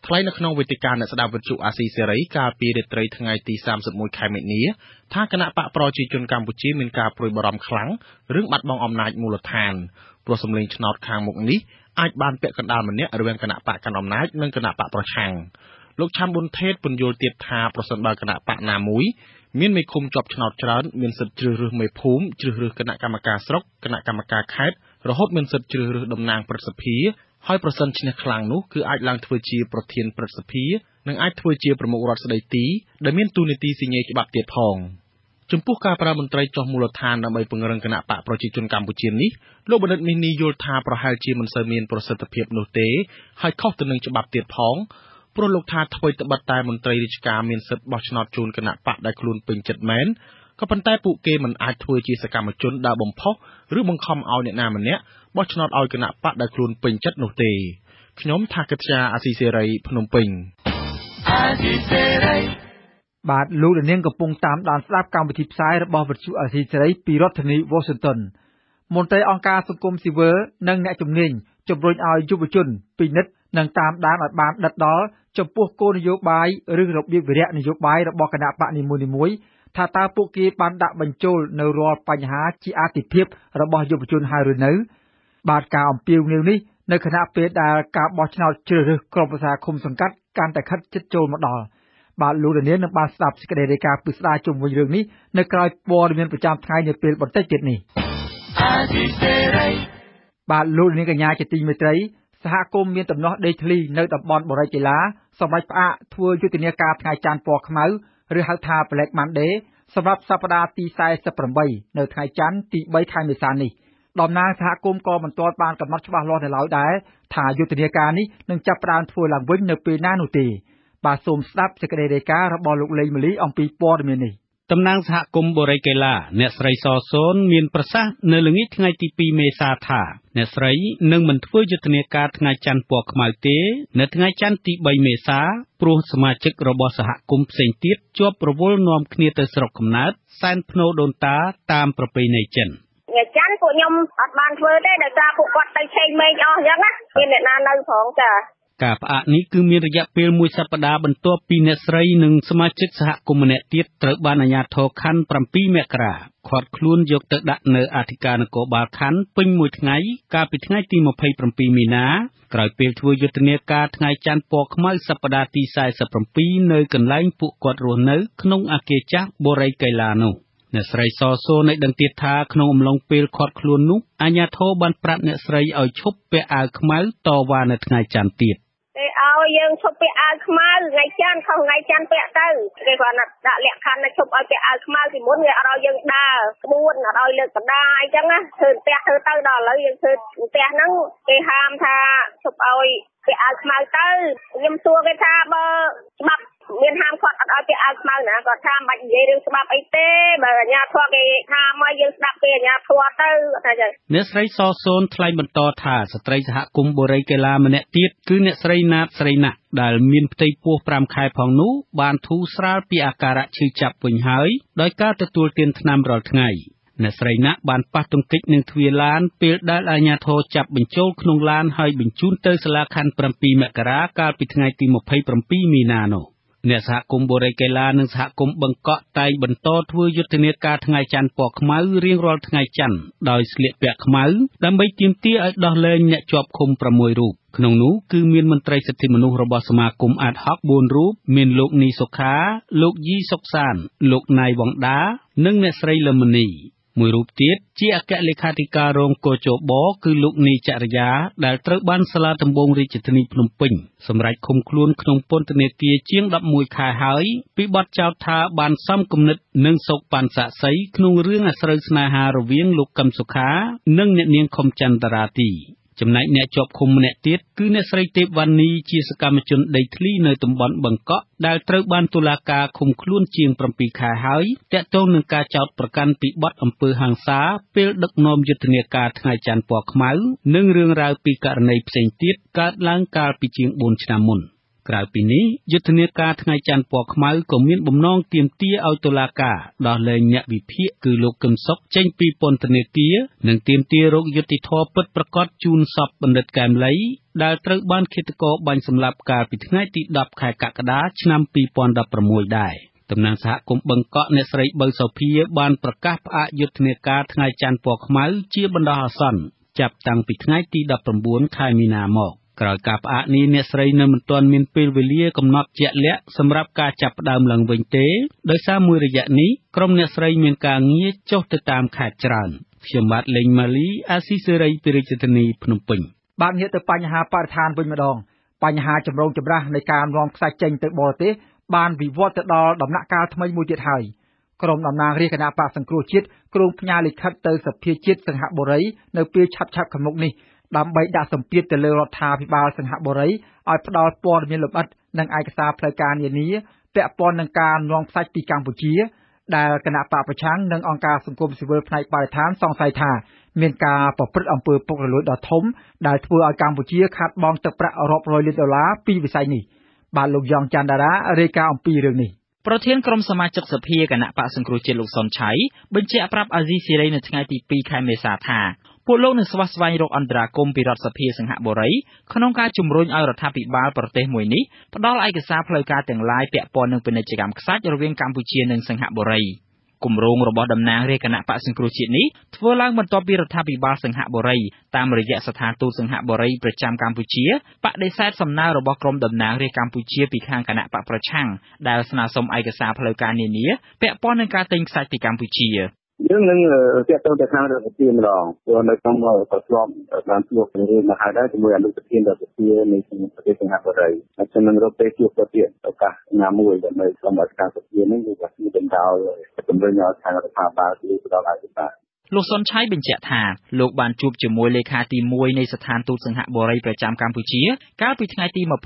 ថ្លែងនៅក្នុងវេទិកាអ្នកស្ដាប់វិទ្យុអាស៊ីសេរី កាលពីរាត្រីថ្ងៃទី៣១ ខែមីនា ថា គណបក្សប្រជាជនកម្ពុជា មានការព្រួយបារម្ភខ្លាំងរឿងបាត់បង់អំណាចមូលដ្ឋាន ព្រោះសំឡេងឆ្នោតខាងមុខនេះអាចបានពាក់កណ្ដាលម្នាក់រវាងគណបក្សកាន់អំណាច និងគណបក្សប្រឆាំង។ លោក ឆាំ ប៊ុនថេត ពន្យល់ទៀតថា ប្រសិនបើគណបក្សណាមួយមានមេឃុំជាប់ឆ្នោតច្រើន មានសិទ្ធិជ្រើសរើសមេភូមិ ជ្រើសរើសគណៈកម្មការស្រុក គណៈកម្មការខេត្ត រហូតមានសិទ្ធិជ្រើសរើសតំណាងព្រឹទ្ធសភា ហើយប្រសិនឈ្នះខ្លាំងនោះ គឺអាចឡើងធ្វើជាប្រធានព្រឹទ្ធសភា និងអាចធ្វើជាប្រមុខរដ្ឋស្ដីទី ដែលមានតួនាទីស៊ីញេច្បាប់ទៀតផង។ ចំពោះការប្រើមន្ត្រីចុះមូលដ្ឋានដើម្បីពង្រឹងគណបក្សប្រជាជនកម្ពុជា នេះ លោកបណ្ឌិត មាស នី យល់ថា ប្រហែលជាមិនសូវមានប្រសិទ្ធភាពនោះទេ ហើយខុសទៅនឹងច្បាប់ទៀតផង ព្រោះលោកថា ថ្វីត្បិតតែមន្ត្រីរាជការមានសិទ្ធិបោះឆ្នោតជូនគណបក្សដែលខ្លួនពេញចិត្តមែន ក៏ប៉ុន្តែពួកគេមិនអាចធ្វើជាសកម្មជនដើរបំផុស ឬបង្ខំឲ្យអ្នកណាម្នាក់បោះឆ្នោតឲ្យគណបក្សដែលខ្លួនពេញចិត្តនោះទេ។ ខ្ញុំថា កិត្យា អាស៊ីសេរី ភ្នំពេញ។ បាទ លោកនាងកំពុងតាមដានស្ដាប់កម្មវិធីផ្សាយរបស់វិទ្យុអាស៊ីសេរីពីរដ្ឋធានី Washington។ មន្ត្រីអង្គការសង្គមស៊ីវិល និងអ្នកជំនាញជំរុញឲ្យយុវជនពិនិត្យនិងតាមដានឲ្យបានដិតដល់ចំពោះគោលនយោបាយឬរបៀបវិរៈនយោបាយរបស់គណបក្សនីមួយៗ ថាតើពួកគេបានដាក់បញ្ចូលនៅរាល់បញ្ហាជាអាទិភាពរបស់យុវជនហើយឬនៅ។ បាទ ការអំពាវនាវនេះនៅខណៈពេលដែលការបោះឆ្នោតជ្រើសរើសក្រុមប្រឹក្សាឃុំសង្កាត់កាន់តែខិតជិតចូលមកដល់។ បាទ លោកនាងនឹងបានស្ដាប់សេចក្តីរាយការណ៍ពិស្ដារជុំវិញរឿងនេះនៅក្រោយព័ត៌មានប្រចាំថ្ងៃនាពេលបន្តិចទៀតនេះ។ បាទ លោកនាងកញ្ញាជាទីមេត្រី សហគមន៍មានទំនាស់ដីធ្លីនៅតំបន់បុរីកីឡាសម្រេចផ្អាកធ្វើយុទ្ធនាការថ្ងៃច័ន្ទពណ៌ខ្មៅ ឬហៅថា Black Monday សម្រាប់សប្តាហ៍ទី48 នៅថ្ងៃច័ន្ទទី3ខែមេសានេះ។ តំណាងសហគមន៍ក៏មិនទាន់បានកំណត់ច្បាស់លាស់នៅឡើយដែរ ថាយុទ្ធនាការនេះនឹងចាប់ផ្ដើមធ្វើឡើងវិញនៅពេលណានោះទេ។ បាទ សូមស្ដាប់សេចក្តីរាយការណ៍របស់លោកលេងម៉ាលីអំពីព័ត៌មាននេះ។ តំណាងសហគមន៍បុរីកីឡា អ្នកស្រី ស ស៊ន មានប្រសាសន៍នៅល្ងាចថ្ងៃទី២ មេសា ថា អ្នកស្រីនឹងមិនធ្វើយុទ្ធនាការថ្ងៃច័ន្ទពណ៌ខ្មៅទេ នៅថ្ងៃច័ន្ទ ទី៣ មេសា ព្រោះសមាជិករបស់សហគមន៍ផ្សេងទៀតជាប់រវល់នាំគ្នាទៅស្រុកកំណើតសែនផ្នូរដូនតាតាមប្រពៃណីចិន៖ ថ្ងៃច័ន្ទពួកខ្ញុំអត់បានធ្វើទេ ដោយសារពួកគាត់ទៅឆេងមេងអស់អញ្ចឹងណា មានអ្នកណានៅផងចា។ ការផ្អាកនេះ គឺមានរយៈពេលមួយសប្ដាហ៍បន្ទាប់ពីអ្នកស្រី និងសមាជិកសហគមន៍ម្នាក់ទៀត ត្រូវបានអាជ្ញាធរខណ្ឌ៧មករា ឃាត់ខ្លួនយកទៅដាក់នៅអធិការនគរបាលខណ្ឌពេញមួយថ្ងៃ កាលពីថ្ងៃទី២៧ មីនា ក្រោយពេលធ្វើយុទ្ធនាការថ្ងៃច័ន្ទពណ៌ខ្មៅសប្ដាហ៍ទី៤៧ នៅកន្លែងពួកគាត់រស់នៅក្នុងអគារចាស់បុរីកីឡានោះ។ អ្នកស្រី ស ស៊ន ឲ្យដឹងទៀតថា ក្នុងអំឡុងពេលឃាត់ខ្លួននោះ អាជ្ញាធរបានប្រាប់អ្នកស្រីឲ្យឈប់ពាក់អាវខ្មៅតវ៉ានៅថ្ងៃច័ន្ទទៀត៖ "គេឲ្យយើងឈប់ពាក់អាវខ្មៅថ្ងៃច័ន្ទ ខុសថ្ងៃច័ន្ទពាក់ទៅ គេគ្រាន់តែដាក់លក្ខខណ្ឌឲ្យឈប់ឲ្យពាក់អាវខ្មៅ ពីមុនគេអត់ឲ្យយើងដើរក្បួន អត់ឲ្យលើកបដាអីចឹងណា ធ្វើផ្ទះធ្វើទៅដល់ឥឡូវយើងធ្វើផ្ទះហ្នឹង គេហាមថាឈប់ឲ្យពាក់អាវខ្មៅទៅ ខ្ញុំសួរគេថាបើច្បាប់មានហាមឃាត់អត់ឲ្យពាក់អាវខ្មៅណា គាត់ថាមិនបាច់និយាយរឿងច្បាប់អីទេ បើអាជ្ញាធរគេហាមឲ្យយើងស្ដាប់គេអាជ្ញាធរទៅ គាត់ថាចឹង"។ អ្នកស្រី ស ស៊ន ថ្លែងបន្តថា ស្ត្រីសហគមន៍បុរីកីឡាម្នាក់ទៀត គឺអ្នកស្រី ណាត ស្រីណាក់ ដែលមានផ្ទៃពោះ ៥ខែផងនោះ បានធូរស្រាលពីអាការៈឈឺចាប់វិញហើយ ដោយការទទួលទានថ្នាំរាល់ថ្ងៃ។ អ្នកស្រី ណាក់ បានប៉ះទង្គិចនឹងទ្វារឡាន ពេលដែលអាជ្ញាធរចាប់បញ្ចូលក្នុងឡាន ហើយបញ្ជូនទៅសាលាខណ្ឌ៧មករា កាលពីថ្ងៃទី២៧ មីនា នោះ។ អ្នកសហគមន៍បុរីកីឡា និងសហគមន៍បឹងកក់ តែងបន្តធ្វើយុទ្ធនាការថ្ងៃច័ន្ទពណ៌ខ្មៅរៀងរាល់ថ្ងៃច័ន្ទ ដោយស្លៀកពាក់ខ្មៅ ដើម្បីទាមទារឲ្យដោះលែងអ្នកជាប់ឃុំ ៦រូប។ ក្នុងនោះ គឺមានមន្ត្រីសិទ្ធិមនុស្សរបស់សមាគមអាដហុក ៤រូប មានលោក នី សុខា លោក យី សុខសាន្ត លោក ណៃ វ៉ង់ដា និងអ្នកស្រី លឹម មុន្នី។ មួយរូបទៀតជាអគ្គលេខាធិការរង គ.ជ.ប គឺលោក នី ចរិយា ដែលត្រូវបានសាលាដំបូងរាជធានីភ្នំពេញ សម្រេចឃុំខ្លួនក្នុងពន្ធនាគារជាង ១១ខែហើយ ពីបទចោទថាបានសមគំនិត និងសូកប៉ាន់សាក្សី ក្នុងរឿងអាស្រូវស្នេហារវាងលោក កឹម សុខា និងអ្នកនាង ខុម ចាន់តារាទី។ ចំណែកអ្នកជាប់ឃុំម្នាក់ទៀត គឺអ្នកស្រី ទេព វន្នី ជាសកម្មជនដីធ្លីនៅតំបន់បឹងកក់ ដែលត្រូវបានតុលាការឃុំខ្លួនជាង ៧ខែហើយ ទាក់ទងនឹងការចោទប្រកាន់ពីបទអំពើហិង្សាពេលដឹកនាំយុទ្ធនាការថ្ងៃច័ន្ទពណ៌ខ្មៅ និងរឿងរ៉ាវពីរករណីផ្សេងទៀត កើតឡើងកាលពីជាង ៤ឆ្នាំមុន។ ក្រៅពីនេះ យុទ្ធនាការថ្ងៃច័ន្ទពណ៌ខ្មៅ ក៏មានបំណងទាមទារឲ្យតុលាការដោះលែងអ្នកវិភាគ លោក គឹម សុខ ចេញពីពន្ធនាគារ និងទាមទាររកយុត្តិធម៌ពិតប្រាកដជូនសពបណ្ឌិត កែម ឡី ដែលត្រូវបានឃាតកបាញ់សម្លាប់កាលពីថ្ងៃទី១០ ខែកក្កដា ឆ្នាំ២០១៦ ដែរ។ តំណាងសហគមន៍បឹងកក់ អ្នកស្រី បូវ សោភា បានប្រកាសផ្អាកយុទ្ធនាការថ្ងៃច័ន្ទពណ៌ខ្មៅជាបណ្ដោះអាសន្ន ចាប់តាំងពីថ្ងៃទី១៩ ខែមីនា មក។ ក្រោយការផ្អាកនេះ អ្នកស្រីនៅមិនទាន់មានពេលវេលាកំណត់ជាក់លាក់សម្រាប់ការចាប់ផ្ដើមឡើងវិញទេ ដោយសារមួយរយៈនេះ ក្រុមអ្នកស្រីមានការងារចុះទៅតាមខេត្តច្រើន។ ខ្ញុំបាទ ឡេង ម៉ាលី អាស៊ីសេរី ពីរាជធានីភ្នំពេញ។ បាទងាកទៅបញ្ហាបរិស្ថានវិញម្ដង បញ្ហាចម្រូងចម្រាសនៃការនាំខ្សាច់ចេញទៅបរទេស បានវិវឌ្ឍទៅដល់ដំណាក់កាលថ្មីមួយទៀតហើយ។ ក្រុមតំណាងរាស្ត្រគណបក្សសង្គ្រោះជាតិ គ្រោងផ្ញើលិខិតទៅសភាជាតិសិង្ហបុរី នៅពេលឆាប់ៗខាងមុខនេះ ដើម្បីដាក់សម្ពាធទៅលើរដ្ឋាភិបាលសិង្ហបុរី ឲ្យផ្ដល់ព័ត៌មានលម្អិត និងឯកសារផ្លូវការនានា ពាក់ព័ន្ធនឹងការនាំខ្សាច់ពីកម្ពុជា ដែលគណបក្សប្រឆាំង និងអង្គការសង្គមស៊ីវិលផ្នែកបរិស្ថានសង្ស័យថា មានការប្រព្រឹត្តអំពើពុករលួយដ៏ធំ ដែលធ្វើឲ្យកម្ពុជាខាតបង់ទឹកប្រាក់រាប់រយលានដុល្លារពីវិស័យនេះ។ បាទលោក យ៉ង ច័ន្ទដារា រាយការណ៍អំពីរឿងនេះ។ ប្រធានក្រុមសមាជិកសភាគណបក្សសង្គ្រោះជាតិ លោក សុន ឆ័យ បញ្ជាក់ប្រាប់អាស៊ីសេរី នៅថ្ងៃទី២ ខែមេសា ថា ពួកលោកនឹងស្វះស្វែងរកអន្តរាគមន៍ពីរដ្ឋសភាសិង្ហបុរី ក្នុងការជំរុញឲ្យរដ្ឋាភិបាលប្រទេសមួយនេះផ្តល់ឯកសារផ្លូវការទាំងឡាយពាក់ព័ន្ធនឹងពាណិជ្ជកម្មខ្សាច់រវាងកម្ពុជា និងសិង្ហបុរី។ គម្រោងរបស់តំណាងរាស្ត្រគណបក្សសង្គ្រោះជាតិ នេះ ធ្វើឡើងបន្ទាប់ពីរដ្ឋាភិបាលសិង្ហបុរី តាមរយៈស្ថានទូតសិង្ហបុរី ប្រចាំកម្ពុជា បដិសេធសំណើរបស់ក្រុមតំណាងរាស្ត្រកម្ពុជា ពីខាងគណបក្សប្រឆាំង ដែលស្នើសុំឯកសារផ្លូវការនានាពាក់ព័ន្ធនឹងការទិញខ្សាច់ពីកម្ពុជា៖ "យើងនឹងទាក់ទងទៅខាងរដ្ឋសភាម្ដង ព្រោះនៅក្នុងក៏ធ្លាប់បានជួបរឿងមកហើយដែរ ជាមួយអនុប្រធានរដ្ឋសភានៃប្រទេសសិង្ហបុរី ហើយខ្ញុំនឹងរកពេលជួបគាត់ទៀត ឱកាសណាមួយ ដើម្បីសុំឲ្យខាងសភាហ្នឹងគឺបណ្ដោយជំរុញឲ្យខាងរដ្ឋាភិបាលជួយផ្ដល់ឯកសារ"។ លោក សុន ឆ័យ បញ្ជាក់ថា លោកបានជួបជាមួយលេខាទី១ នៃស្ថានទូតសិង្ហបុរី ប្រចាំកម្ពុជា កាលពីថ្ងៃទី២៨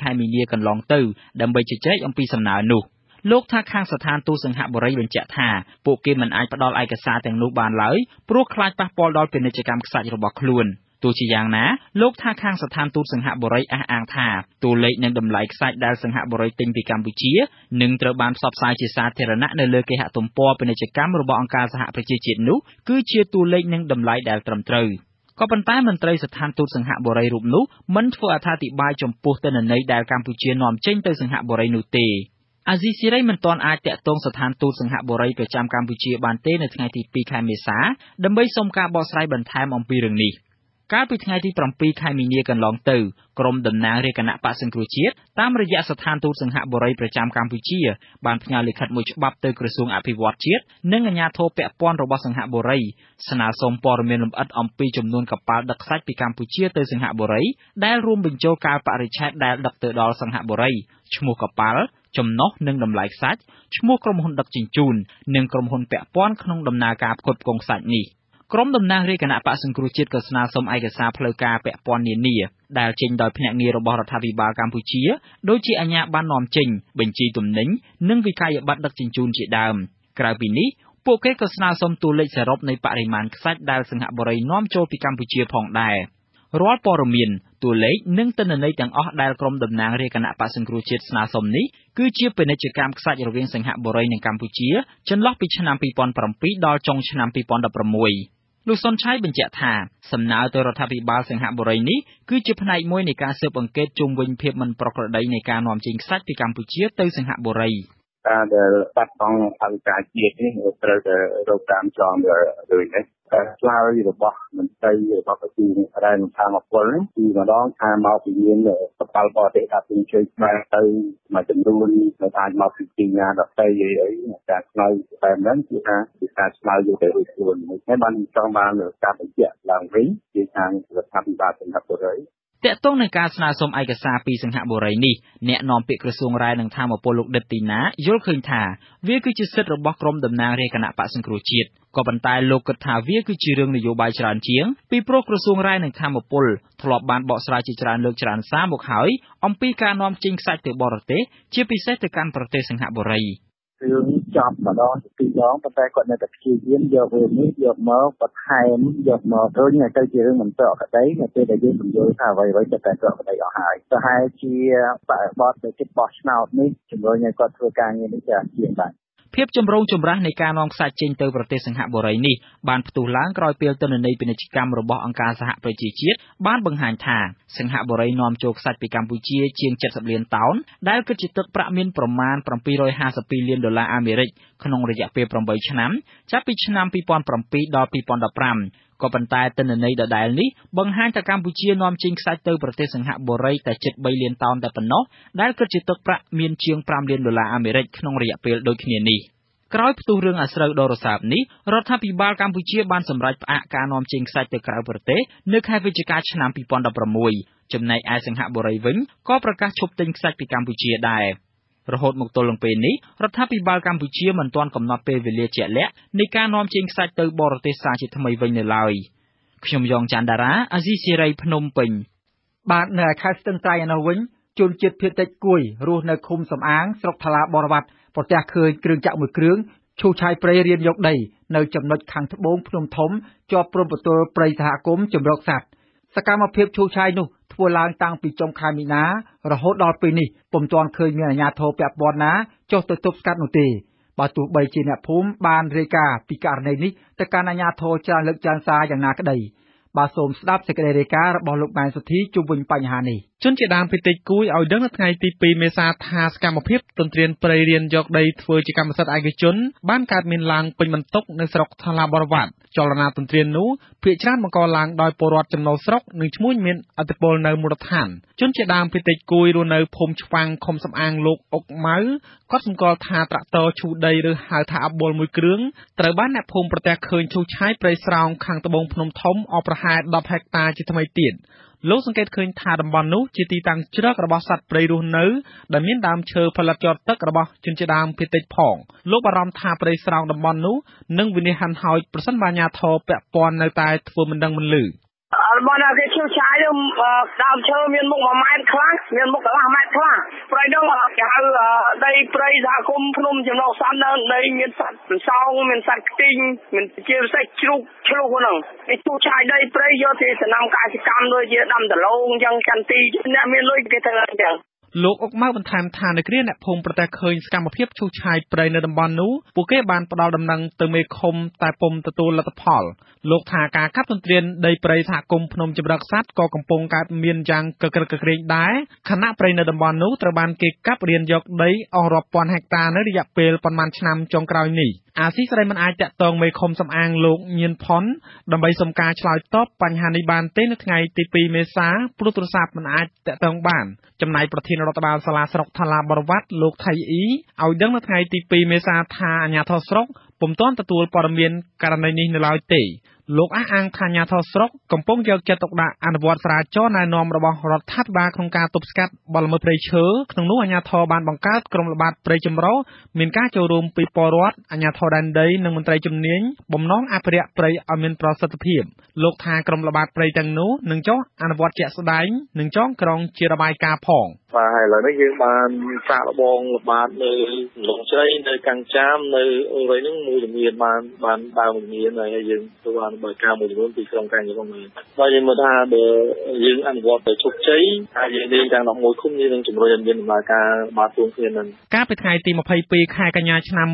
ខែមីនា កន្លងទៅ ដើម្បីជជែកអំពីសំណើនោះ។ លោកថា ខាងស្ថានទូតសិង្ហបុរី បញ្ជាក់ថា ពួកគេមិនអាចផ្តល់ឯកសារទាំងនោះបានឡើយ ព្រោះខ្លាចប៉ះពាល់ដល់ពាណិជ្ជកម្មខ្សាច់របស់ខ្លួន។ ទោះជាយ៉ាងណា លោកថាខាងស្ថានទូតសិង្ហបុរី អះអាងថា តួលេខ និងតម្លៃខ្សាច់ដែលសិង្ហបុរី ទិញពីកម្ពុជា នឹងត្រូវបានផ្សព្វផ្សាយជាសាធារណៈនៅលើគេហទំព័រពាណិជ្ជកម្មរបស់អង្គការសហប្រជាជាតិនោះ គឺជាតួលេខ និងតម្លៃដែលត្រឹមត្រូវ។ ក៏ប៉ុន្តែមន្ត្រីស្ថានទូតសិង្ហបុរី រូបនោះមិនធ្វើអត្ថាធិប្បាយចំពោះទិន្នន័យដែលកម្ពុជា នាំចេញទៅសិង្ហបុរី នោះទេ។ អាស៊ីសេរី មិនទាន់អាចទាក់ទងស្ថានទូតសិង្ហបុរី ប្រចាំកម្ពុជា បានទេនៅថ្ងៃទី២ មេសា ដើម្បីសុំការបកស្រាយបន្ថែមអំពីរឿងនេះ។ កាលពីថ្ងៃទី៧ ខែមីនា កន្លងទៅ ក្រុមតំណាងរាស្ត្រគណបក្សសង្គ្រោះជាតិ តាមរយៈស្ថានទូតសិង្ហបុរី ប្រចាំកម្ពុជា បានផ្ញើលិខិតមួយច្បាប់ទៅក្រសួងអភិវឌ្ឍន៍ជាតិ និងអាជ្ញាធរពាក់ព័ន្ធរបស់សិង្ហបុរី ស្នើសុំព័ត៌មានលម្អិតអំពីចំនួនកប៉ាល់ដឹកខ្សាច់ពីកម្ពុជា ទៅសិង្ហបុរី ដែលរួមបញ្ចូលកាលបរិច្ឆេទដែលដឹកទៅដល់សិង្ហបុរី ឈ្មោះកប៉ាល់ ចំណុះ និងតម្លៃខ្សាច់ ឈ្មោះក្រុមហ៊ុនដឹកជញ្ជូន និងក្រុមហ៊ុនពាក់ព័ន្ធក្នុងដំណើរការផ្គត់ផ្គង់ខ្សាច់នេះ។ ក្រុមតំណាងរាស្ត្រគណបក្សសង្គ្រោះជាតិ ក៏ស្នើសុំឯកសារផ្លូវការពាក់ព័ន្ធនានា ដែលចេញដោយភ្នាក់ងាររបស់រដ្ឋាភិបាលកម្ពុជា ដូចជាអាជ្ញាប័ណ្ណនាំចេញ បញ្ជីទំនិញ និងវិក្កយបត្រដឹកជញ្ជូន ជាដើម។ ក្រៅពីនេះ ពួកគេក៏ស្នើសុំតួលេខសរុបនៃបរិមាណខ្សាច់ដែលសិង្ហបុរី នាំចូលពីកម្ពុជា ផងដែរ។ រាល់ព័ត៌មាន តួលេខ និងទិន្នន័យទាំងអស់ដែលក្រុមតំណាងរាស្ត្រគណបក្សសង្គ្រោះជាតិ ស្នើសុំនេះ គឺជាពាណិជ្ជកម្មខ្សាច់រវាងសិង្ហបុរី និងកម្ពុជា ចន្លោះពីឆ្នាំ២០០៧ ដល់ចុងឆ្នាំ២០១៦។ លោក សុន ឆ័យ បញ្ជាក់ថា សំណើទៅរដ្ឋាភិបាលសិង្ហបុរី នេះ គឺជាផ្នែកមួយនៃការស៊ើបអង្កេតជុំវិញភាពមិនប្រក្រតីនៃការនាំចេញខ្សាច់ពីកម្ពុជា ទៅសិង្ហបុរី «ការដែលបាត់បង់ថវិកាជាតិនេះត្រូវតែរកតាមចងរឿងនេះ ការឆ្លើយរបស់មន្ត្រីរបស់ក្រសួងរ៉ែ និងថាមពលនេះ គឺម្ដងថាមកពីមានកប៉ាល់បរទេសដាក់ទង់ជ័យខ្មែរទៅមួយចំនួន មិនអាចមកពីទីណាដទៃអីអីការឆ្លើយបែបហ្នឹងគឺថាជាការឆ្លើយយកទៅរួចខ្លួន ហើយបានចង់បានការបញ្ជាក់ឡើងវិញពីខាងរដ្ឋាភិបាលសិង្ហបុរី» ទាក់ទងនឹងការស្នើសុំឯកសារពីសិង្ហបុរី នេះ អ្នកនាំពាក្យក្រសួងរ៉ែ និងថាមពល លោក ឌិត ទីណា យល់ឃើញថា វាគឺជាសិទ្ធិរបស់ក្រុមតំណាងរាស្ត្រគណបក្សសង្គ្រោះជាតិ ក៏ប៉ុន្តែលោកគិតថាវាជារឿងនយោបាយច្រើនជាង ពីព្រោះក្រសួងរ៉ែ និងថាមពល ធ្លាប់បានបកស្រាយជាច្រើនលើកច្រើនសាមកហើយអំពីការនាំចេញខ្សាច់ទៅបរទេស ជាពិសេសទៅកាន់ប្រទេសសិង្ហបុរី៖ «រឿងនេះចប់ម្ដងជាពីរដង ប៉ុន្តែគាត់នៅតែព្យាយាមយករឿងនេះយកមកបន្ថែម យកមករុញឲ្យទៅជារឿងមិនប្រក្រតី នៅពេលដែលយើងពន្យល់ថាអ្វីៗសុទ្ធតែប្រក្រតីអស់ហើយ។ ប្រហែលជាបរិបទដែលជិតបោះឆ្នោតនេះជំរុញឲ្យគាត់ធ្វើការងារនេះច្រើនជាងបាទ» ភាពចម្រូងចម្រាសនៃការនាំខ្សាច់ចេញទៅប្រទេសសិង្ហបុរី នេះ បានផ្ទុះឡើងក្រោយពេលទិន្នន័យពាណិជ្ជកម្មរបស់អង្គការសហប្រជាជាតិ បានបង្ហាញថា សិង្ហបុរី នាំចូលខ្សាច់ពីកម្ពុជា ជាង ៧០លានតោន ដែលគិតជាទឹកប្រាក់មានប្រមាណ ៧៥២លានដុល្លារអាមេរិក ក្នុងរយៈពេល ៨ឆ្នាំ ចាប់ពីឆ្នាំ២០០៧ ដល់ឆ្នាំ២០១៥ ក៏ប៉ុន្តែទិន្នន័យដដែលនេះបង្ហាញថា កម្ពុជា នាំចេញខ្សាច់ទៅប្រទេសសិង្ហបុរី តែជិត ៣លានតោនប៉ុណ្ណោះ ដែលគិតជាទឹកប្រាក់មានជាង ៥លានដុល្លារអាមេរិក ក្នុងរយៈពេលដូចគ្នានេះ។ ក្រោយផ្ទុះរឿងអាស្រូវដ៏រសើបនេះ រដ្ឋាភិបាលកម្ពុជា បានសម្រេចផ្អាកការនាំចេញខ្សាច់ទៅក្រៅប្រទេសនៅខែវិច្ឆិកា ឆ្នាំ២០១៦ ចំណែកឯសិង្ហបុរី វិញ ក៏ប្រកាសឈប់ទិញខ្សាច់ពីកម្ពុជា ដែរ។ រហូតមកទល់នឹងពេលនេះ រដ្ឋាភិបាលកម្ពុជា មិនទាន់កំណត់ពេលវេលាជាក់លាក់នៃការនាំចេញខ្សាច់ទៅបរទេសសាជាថ្មីវិញនៅឡើយ។ នៅឯខេត្តស្ទឹងត្រែង ឯណោះវិញ ជនជាតិភាគតិចកួយរស់នៅឃុំសំអាង ស្រុកថាឡាបរិវ៉ាត់ ប្រទះឃើញគ្រឿងចក្រមួយគ្រឿង ឈូសឆាយព្រៃរានយកដីនៅចំណុចខាងត្បូងភ្នំធំ ជាប់ព្រំប្រទល់ព្រៃសហគមន៍ជម្រកសត្វ។ សកម្មភាពឈូសឆាយនោះ ធ្វើឡើងតាំងពីចុងខែមីនា រហូតដល់ពេលនេះ ពុំទាន់ឃើញមានអាជ្ញាធរពាក់ព័ន្ធណាចុះទៅទប់ស្កាត់នោះទេ បើទោះបីជាអ្នកភូមិបានរាយការណ៍ពីករណីនេះទៅកាន់អាជ្ញាធរច្រើនលើកច្រើនសាយ៉ាងណាក្តី។ សូមស្តាប់សេចក្តីរាយការណ៍របស់លោក ម៉ែន សុទ្ធី ជុំវិញបញ្ហានេះ។ ជនជាតិដើមភាគតិចកួយ ឲ្យដឹងនៅថ្ងៃទី២ មេសា ថា សកម្មភាពទន្ទ្រានព្រៃរានយកដីធ្វើជាកម្មសិទ្ធិឯកជន បានកើតមានឡើងពេញបន្ទុកនៅស្រុកថាឡាបរិវ៉ាត់។ ចលនាទន្ទ្រាននោះ ភាគច្រើនបង្កឡើងដោយពលរដ្ឋចំណូលស្រុក និងឈ្មួញមានឥទ្ធិពលនៅមូលដ្ឋាន។ ជនជាតិដើមភាគតិចកួយ រស់នៅភូមិឆ្វាំង ឃុំសំអាង លោក អ៊ុក ម៉ៅ កត់សម្គាល់ថា ត្រាក់ទ័រឈូសដី ឬហៅថាអាប៊ុល មួយគ្រឿង ត្រូវបានអ្នកភូមិប្រទះឃើញឈូសឆាយព្រៃស្រោងខាងត្បូងភ្នំធំ អស់ប្រហែល ១០ហិកតារជាថ្មីទៀត។ លោកសង្កេតឃើញថា តំបន់នោះជាទីតាំងជ្រករបស់សត្វព្រៃរស់នៅ ដែលមានដើមឈើផលិតជ័រទឹករបស់ជនជាតិដើមភាគតិចផង។ លោកបារម្ភថា ព្រៃស្រោងតំបន់នោះនឹងវិនាសហិនហោច ប្រសិនបើអាជ្ញាធរពាក់ព័ន្ធនៅតែធ្វើមិនដឹងមិនឮ៖ របស់ណាគេឈូសឆាយនោះ ដើមឈើមានមុខ 1 ម៉ែត្រខ្លះ មានមុខកន្លះម៉ែត្រខ្លះ។ ព្រៃនោះគេហៅដីព្រៃសហគមន៍ភ្នំចំណុកសន្ន ដីមានសត្វសោង មានសត្វខ្ទីង មានជាពិសេសជ្រូកឆ្លុះហ្នឹង។ គេឈូសឆាយដីព្រៃយកទៅសំណាំកសិកម្ម ដូចជាដាំដលងអញ្ចឹង ចន្ទី អ្នកមានលុយគេធ្វើអញ្ចឹង។ លោកអុកម៉ៅបន្ថែមថា នៅគ្រាអ្នកភូមិប្រទះឃើញសកម្មភាពឈូសឆាយព្រៃនៅតំបន់នោះ ពួកគេបានផ្ដល់ដំណឹងទៅមេឃុំ តែពុំទទួលលទ្ធផល។ លោកថា ការកាប់ទន្ទ្រានដីព្រៃសហគមន៍ភ្នំជម្រកសត្វក៏កំពុងកើតមានយ៉ាងគគ្រឹកគគ្រេងដែរ ខណៈព្រៃនៅតំបន់នោះត្រូវបានគេកាប់រានយកដីអស់រាប់ពាន់ហិកតានៅរយៈពេលប៉ុន្មានឆ្នាំចុងក្រោយនេះ។ អាស៊ីសេរីមិនអាចទាក់ទងមេឃុំសំអាង លោកញៀនផុន ដើម្បីសុំការឆ្លើយតបបញ្ហានេះបានទេ នៅថ្ងៃទី២ មេសា ព្រោះទូរស័ព្ទមិនអាចទាក់ទងបាន។ ចំណែកប្រធានរដ្ឋបាលសាលាស្រុកថាឡាបរិវ៉ាត់ លោក ថៃ អ៊ី ឲ្យដឹងនៅថ្ងៃទី២ មេសា ថា អាជ្ញាធរស្រុកពុំទាន់ទទួលព័ត៌មានករណីនេះនៅឡើយទេ។ លោកអះអាងថា អាជ្ញាធរស្រុកកំពុងយកចិត្តទុកដាក់អនុវត្តសារាចរណែនាំរបស់រដ្ឋាភិបាលក្នុងការទប់ស្កាត់បទល្មើសព្រៃឈើ ក្នុងនោះអាជ្ញាធរបានបង្កើតក្រុមល្បាតព្រៃចម្រុះ មានការចូលរួមពីពលរដ្ឋ អាជ្ញាធរដែនដី និងមន្ត្រីជំនាញ បំណងអភិរក្សព្រៃឲ្យមានប្រសិទ្ធភាព។ លោកថា ក្រុមល្បាតព្រៃទាំងនោះនឹងចុះអនុវត្តជាក់ស្តែង និងចងក្រងជារបាយការណ៍ផង៖ «បាទ ហើយឥឡូវនេះយើងបានសាកល្បងល្បាតនៅលងជ្រៃ នៅកាំងចាម នៅអូររីហ្នឹងមួយជំនាញ បានបានដើមជំនាញហើយ យើងធ្វើបានបើការមួយចំនួនពីក្រុមការងារផងដែរ។ បាទ យើងមើលថាបើយើងអនុវត្តទៅជោគជ័យ ហើយយើងលេងទាំង11ឃុំ យើងនឹងជំរុញឲ្យមានដំណើរការបាទរួមគ្នានឹង»។ កាលពីថ្ងៃទី22 ខែកញ្ញា ឆ្នាំ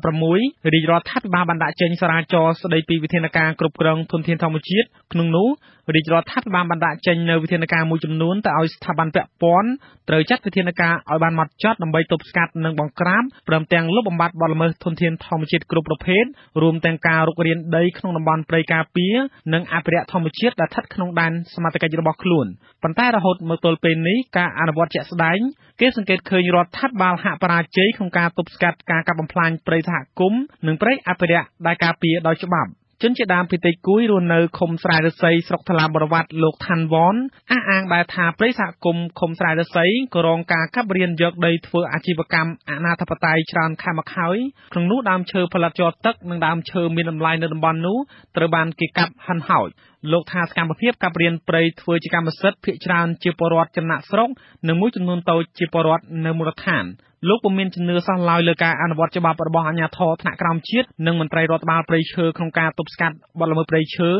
2016 រាជរដ្ឋាភិបាលបានដាក់ចេញសារាចរស្ដីពីវិធានការគ្រប់គ្រងធនធានធម្មជាតិ ក្នុងនោះរាជរដ្ឋាភិបាលបានដាក់ចេញនូវវិធានការមួយចំនួនទៅឲ្យស្ថាប័នពាក់ព័ន្ធត្រូវចាត់វិធានការឲ្យបានហ្មត់ចត់ ដើម្បីទប់ស្កាត់និងបង្ក្រាប ព្រមទាំងលុបបំបាត់បទល្មើសធនធានធម្មជាតិគ្រប់ប្រភេទ រួមទាំងការរុករានដីក្នុងតំបន់ព្រៃការពារ និងអភិរក្សធម្មជាតិដែលឋិតក្នុងដែនសមត្ថកិច្ចរបស់ខ្លួន។ ប៉ុន្តែរហូតមកទល់ពេលនេះ ការអនុវត្តជាក់ស្តែង គេសង្កេតឃើញរដ្ឋាភិបាលហាក់បរាជ័យក្នុងការទប់ស្កាត់ការកាប់បំផ្លាញព្រៃសហគមន៍ និងព្រៃអភិរក្សដែលការពារដោយច្បាប់។ ជនជាតិដើមភាគតិចកួយរស់នៅឃុំស្រែឫស្សី ស្រុកថាឡាបរិវ៉ាត់ លោក ថាន់ វ៉ន អះអាងដែរថា ព្រៃសហគមន៍ឃុំស្រែឫស្សី ក៏រងការកាប់រានយកដីធ្វើអាជីវកម្មអនាធិបតេយ្យច្រើនខែមកហើយ ក្នុងនោះដើមឈើផលិតជ័រទឹក និងដើមឈើមានតម្លៃនៅតំបន់នោះ ត្រូវបានគេកាប់ហិនហោច។ លោកថា សកម្មភាពកាប់រានព្រៃធ្វើជាកម្មសិទ្ធិភាគច្រើនជាពលរដ្ឋចំណាកស្រុក និងមួយចំនួនតូចជាពលរដ្ឋនៅមូលដ្ឋាន។ លោកពុំមានជំនឿសោះឡើយលើការអនុវត្តច្បាប់របស់អាជ្ញាធរថ្នាក់ក្រោមជាតិ និងមន្ត្រីរដ្ឋបាលព្រៃឈើក្នុងការទប់ស្កាត់បទល្មើសព្រៃឈើ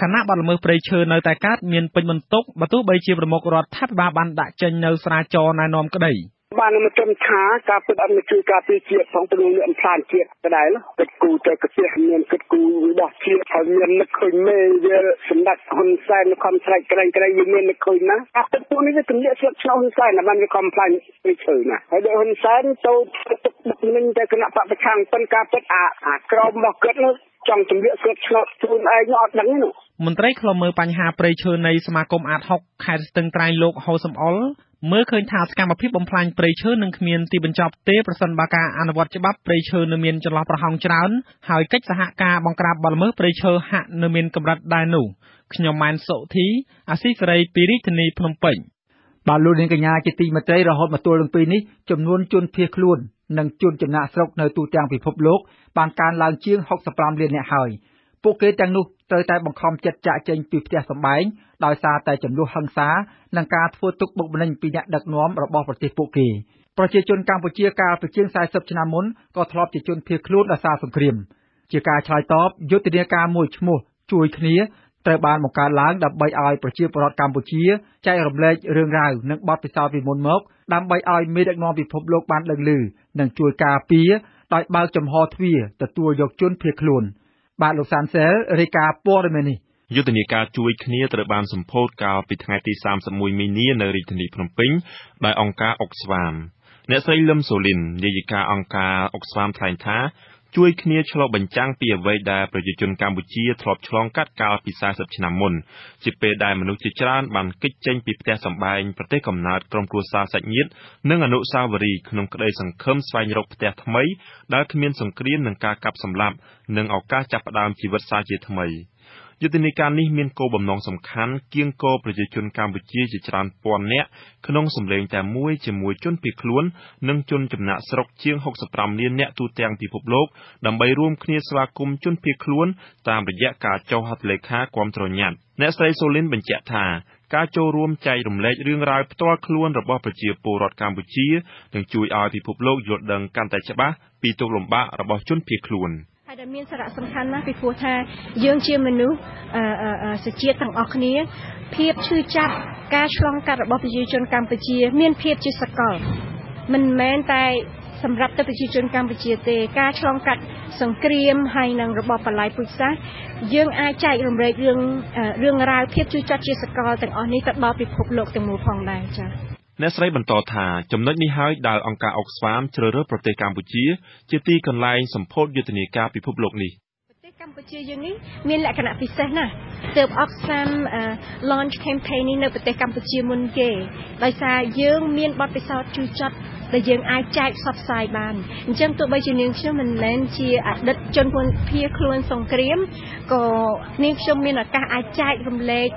ខណៈបទល្មើសព្រៃឈើនៅតែកើតមានពេញបន្ទុក បើទោះបីជាប្រមុខរដ្ឋាភិបាលបានដាក់ចេញនូវសារាចរណែនាំក្តី។ បានមកត្រឹមថាការពិតអត់មកជួយការពារជាតិផង ទៅនឹងអំផ្លាញជាតិដដែល គិតគូទៅប្រទេសមានគិតគូរបស់ជាតិ ហើយមាននឹកឃើញមេវាសម្ដេចហ៊ុនសែនខំស្រែកក្រែងក្រែង វាមាននឹកឃើញណាការពិតពួកនេះវាទម្លាក់ស្លឹកឆ្នោតហ៊ុនសែន បានវាខំផ្លាញព្រៃឈើណា ហើយដូចហ៊ុនសែនទៅទឹកបុកម្នេញតែគណៈបពប្រឆាំង ប៉ុន្តែការពិតអាក្រមរបស់គាត់នោះចង់ទម្លាក់ស្លឹកឆ្នោតខ្លួនឯងអត់ដឹងទេ។ មន្ត្រីឃ្លាំមើលបញ្ហាព្រៃឈើនៃសមាគមអាដហុក ខេត្តស្ទឹងត្រែង លោក ហូ សំអុល មើលឃើញថា សកម្មភាពបំផ្លាញព្រៃឈើនឹងគ្មានទីបញ្ចប់ទេ ប្រសិនបើការអនុវត្តច្បាប់ព្រៃឈើនៅមានចន្លោះប្រហោងច្រើន ហើយកិច្ចសហការបង្ក្រាបបទល្មើសព្រៃឈើហាក់នៅមានកម្រិតដែរនោះ។ ខ្ញុំ ម៉ែន សុធី អាស៊ីសេរី ពីរាជធានីភ្នំពេញ។ បាទ លោកនាងកញ្ញាជាទីមេត្រី រហូតមកទល់នឹងពេលនេះ ចំនួនជនភៀសខ្លួន និងជនចំណាកស្រុកនៅទូទាំងពិភពលោកបានកើនឡើងជាង65លាននាក់ហើយ។ ពួកគេទាំងនោះត្រូវតែបង្ខំចិត្តចាកចេញពីផ្ទះសម្បែង ដោយសារតែជម្លោះហិង្សា និងការធ្វើទុក្ខបុកម្នេញពីអ្នកដឹកនាំរបស់ប្រទេសពួកគេ។ ប្រជាជនកម្ពុជាកាលពីជាង40ឆ្នាំមុន ក៏ធ្លាប់ជាជនភៀសខ្លួនដោយសារសង្គ្រាម។ ជាការឆ្លើយតប យុទ្ធនាការមួយឈ្មោះ ជួយគ្នា ត្រូវបានបង្កើតឡើងដើម្បីឲ្យប្រជាពលរដ្ឋកម្ពុជាចែករំលែករឿងរ៉ាវ និងបទពិសោធន៍ពីមុនមក ដើម្បីឲ្យមេដឹកនាំពិភពលោកបានដឹងឮ និងជួយការពារដោយបើកចំហទ្វារទទួលយកជនភៀសខ្លួន។ បាទ លោកសានសែលរាយការណ៍ព័ត៌មាននេះ។ យុទ្ធនាការជួយគ្នាត្រូវបានសម្ពោធកាលពីថ្ងៃទី31មីនា នៅរាជធានីភ្នំពេញ ដោយអង្គការអុកស្វាម។ អ្នកស្រី លឹម សូលីន នាយិកាអង្គការអុកស្វាម ថ្លែងថា ជួយគ្នាឆ្លុះបញ្ចាំងពីអ្វីដែលប្រជាជនកម្ពុជាធ្លាប់ឆ្លងកាត់កាលពី40ឆ្នាំមុន ជាពេលដែលមនុស្សជាច្រើនបានគេចចេញពីផ្ទះសម្បែង ប្រទេសកំណើត ក្រុមគ្រួសារ សាច់ញាតិ និងអនុស្សាវរីយ៍ ក្នុងក្តីសង្ឃឹមស្វែងរកផ្ទះថ្មីដែលគ្មានសង្គ្រាម និងការកាប់សម្លាប់ និងឱកាសចាប់ផ្ដើមជីវិតសាជាថ្មី។ យុទ្ធនាការនេះមានគោលបំណងសំខាន់ កៀងគរប្រជាជនកម្ពុជាជាច្រើនពាន់នាក់ក្នុងសំឡេងតែមួយជាមួយជនភៀសខ្លួន និងជនចំណាកស្រុកជាង ៦៥ លាននាក់ទូទាំងពិភពលោក ដើម្បីរួមគ្នាស្វាគមន៍ជនភៀសខ្លួនតាមរយៈការចុះហត្ថលេខាគាំទ្រញត្តិ។ អ្នកស្រី សូលីន បញ្ជាក់ថា ការចូលរួមចែករំលែករឿងរ៉ាវផ្ទាល់ខ្លួនរបស់ប្រជាពលរដ្ឋកម្ពុជា នឹងជួយឲ្យពិភពលោកយល់ដឹងកាន់តែច្បាស់ពីទុក្ខលំបាករបស់ជនភៀសខ្លួន។ ហើយដែលមានសារៈសំខាន់ណាស់ពីព្រោះថាយើងជាមនុស្សសជាតិទាំងអស់គ្នា ភាពឈឺចាប់ការឆ្លងកាត់របស់ប្រជាជនកម្ពុជា មានភាពជាសកល មិនមែនតែសម្រាប់តែប្រជាជនកម្ពុជាទេ ការឆ្លងកាត់សង្គ្រាមហើយនឹងរបបបល្ល័យពូជសាសន៍យើងអាចចែករំលែករឿងរ៉ាវភាពឈឺចាប់ជាសកលទាំងអស់នេះទៅដល់ពិភពលោកទាំងមូលផងដែរចា៎។ អ្នកស្រីបន្តថា ចំណុចនេះហើយដែលអង្គការអុកស្វាមជ្រើសរើសប្រទេសកម្ពុជា ជាទីកន្លែងសម្ពោធយុទ្ធនាការពិភពលោកនេះ។ ប្រទេសកម្ពុជាយើងនេះមានលក្ខណៈពិសេសណាស់ ទើប Oxfam launch campaign នេះនៅប្រទេសកម្ពុជាមុនគេ ដោយសារយើងមានបទពិសោធន៍ជូរចត់ដែលយើងអាចចែកផ្សព្វផ្សាយបាន។ អញ្ចឹងទោះបីជានាងខ្ញុំមិនមែនជាអតីតជនភៀសខ្លួនសង្គ្រាម ក៏នាងខ្ញុំមានឱកាសអាចចែករំលែក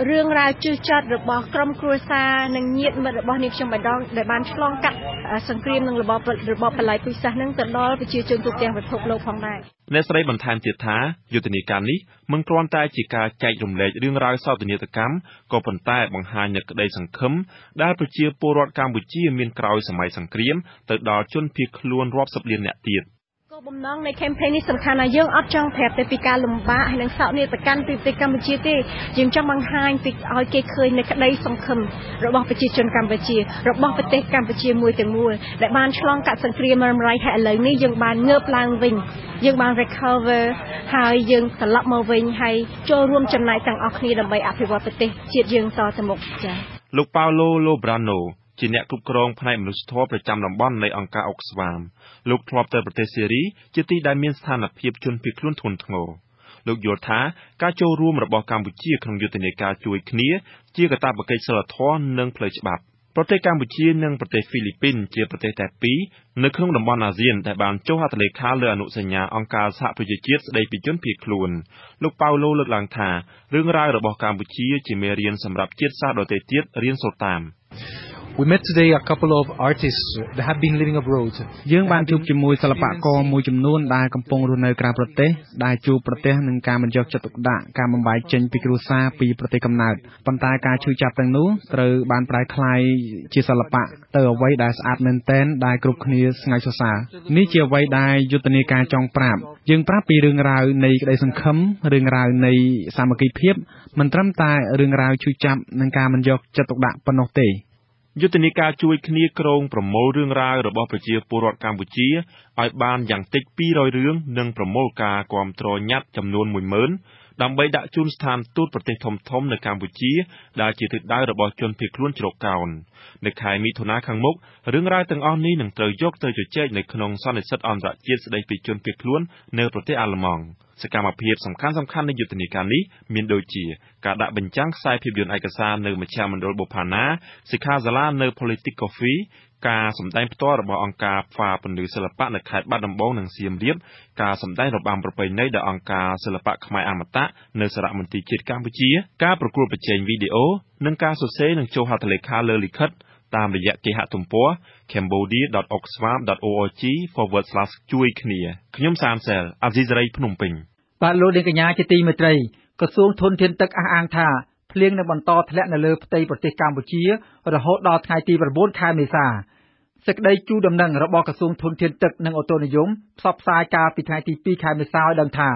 រឿងរ៉ាវជឿចត់របស់ក្រុមគ្រួសារនិងញាតិមិត្តរបស់នាងខ្ញុំម្ដងដែលបានឆ្លងកាត់សង្គ្រាមនិងរបបបល្ល័យពូជសាសន៍នឹងទៅដល់ប្រជាជនទូទាំងពិភពលោកផងដែរ។ អ្នកស្រីបន្ថែមទៀតថា យុទ្ធនាការនេះមិនគ្រាន់តែជាការចែករំលែករឿងរ៉ាវសោកនាដកម្ម ក៏ប៉ុន្តែបង្ហាញនូវក្តីសង្ឃឹមដែលប្រជាពលរដ្ឋកម្ពុជាមានក្រោយសម័យសង្គ្រាមទៅដល់ជនភៀសខ្លួនរាប់សិបលាននាក់ទៀត។ គោលបំណងនៃ campaign នេះសំខាន់ណាស់ យើងអត់ចង់ប្រាប់តែពីការលំបាកហើយនិងសោកនាដកម្មពីប្រទេសកម្ពុជាទេ យើងចង់បង្ហាញពីឲ្យគេឃើញនៅក្តីសង្ឃឹមរបស់ប្រជាជនកម្ពុជា របស់ប្រទេសកម្ពុជាមួយទាំងមូលដែលបានឆ្លងកាត់សង្គ្រាមរំរៃ ហើយឥឡូវនេះយើងបានងើបឡើងវិញ យើងបាន recover ហើយយើងត្រឡប់មកវិញ ហើយចូលរួមចំណែកទាំងអស់គ្នាដើម្បីអភិវឌ្ឍប្រទេសជាតិយើងតទៅមុខចា៎។ លោកប៉ាវឡូ ឡូប្រាណូ ជាអ្នកគ្រប់គ្រងផ្នែកមនុស្សធម៌ប្រចាំតំបន់នៃអង្គការអុកស្វាម។ លោកធ្លាប់ទៅប្រទេសសេរី ជាទីដែលមានស្ថានភាពជនភៀសខ្លួនធ្ងន់ធ្ងរ។ លោកយល់ថា ការចូលរួមរបស់កម្ពុជាក្នុងយុទ្ធនាការជួយគ្នា ជាកាតព្វកិច្ចសីលធម៌និងផ្លូវច្បាប់។ ប្រទេសកម្ពុជានិងប្រទេសហ្វីលីពីន ជាប្រទេសតែពីរនៅក្នុងតំបន់អាស៊ានដែលបានចុះហត្ថលេខាលើអនុសញ្ញាអង្គការសហប្រជាជាតិស្តីពីជនភៀសខ្លួន។ លោកប៉ាវឡូលើកឡើងថា រឿងរ៉ាវរបស់កម្ពុជាជាមេរៀនសម្រាប់ជាតិសាសន៍ដទៃទៀតរៀនសូត្រតាម។ We met today a couple of artists that have been living abroad. យើងបានជួបជាមួយសិល្បករមួយចំនួនដែលកំពុងរស់នៅក្រៅប្រទេស ដែលជួបប្រទះនឹងការមិនយកចិត្តទុកដាក់ ការបំបែកចេញពីគ្រួសារពីប្រទេសកំណើត ប៉ុន្តែការឈឺចាប់ទាំងនោះត្រូវបានប្រែក្លាយជាសិល្បៈទៅអ្វីដែលស្អាតមែនទែនដែលគ្រប់គ្នាស្ងើចសរសើរ។ នេះជាអ្វីដែលយុទ្ធនាការចង់ប្រាប់ យើងប្រាប់ពីរឿងរ៉ាវនៃក្តីសង្ឃឹម រឿងរ៉ាវនៃសាមគ្គីភាព មិនត្រឹមតែរឿងរ៉ាវឈឺចាប់និងការមិនយកចិត្តទុកដាក់ប៉ុណ្ណោះទេ។ យុទ្ធនាការជួយគ្នាគ្រោងប្រមូលរឿងរ៉ាវរបស់ប្រជាពលរដ្ឋកម្ពុជាឲ្យបានយ៉ាងតិច 200 រឿង និងប្រមូលការគាំទ្រញត្តិចំនួន 10000 ដើម្បីដាក់ជូនស្ថានទូតប្រទេសធំៗនៅកម្ពុជា ដែលជាទិសដៅរបស់ជនភៀសខ្លួនជ្រកកោន។ នៅខែមិថុនាខាងមុខ រឿងរ៉ាវទាំងអស់នេះនឹងត្រូវយកទៅជជែកនៅក្នុងសន្និសីទអន្តរជាតិស្តីពីជនភៀសខ្លួននៅប្រទេសអាល្លឺម៉ង់។ សកម្មភាពសំខាន់ៗនៃយុទ្ធនាការនេះមានដូចជា ការដាក់បញ្ចាំងខ្សែភាពយន្តឯកសារនៅមជ្ឈមណ្ឌលបុប្ផាណា សិក្ខាសាលានៅ Politic Coffee ការសម្ដែងផ្ទាល់របស់អង្គការហ្វាពន្លឺសិល្បៈនៅខេត្តបាត់ដំបងនិងសៀមរាប ការសម្ដែងរបាំប្រពៃណីដោយអង្គការសិល្បៈខ្មែរអមតៈនៅសារមន្ទីរជាតិកម្ពុជា ការប្រកួតប្រជែងវីដេអូ និងការសរសេរនិងចុះហត្ថលេខាលើលិខិតតាមរយៈគេហទំព័រ cambodia.oxfam.org/ ជួយគ្នា។ ខ្ញុំសានសែល អាស៊ីសេរីភ្នំពេញ។ បាទលោកនាងកញ្ញាជាទីមេត្រី ក្រសួងធនធានទឹកអះអាងថា ភ្លៀងនឹងបន្តធ្លាក់នៅលើផ្ទៃប្រទេសកម្ពុជា រហូតដល់ថ្ងៃទី9ខែមេសា។ សេចក្តីជូនដំណឹងរបស់ក្រសួងធនធានទឹកនិងឧតុនិយមផ្សព្វផ្សាយកាលពីថ្ងៃទី2ខែមេសាឲ្យដឹងថា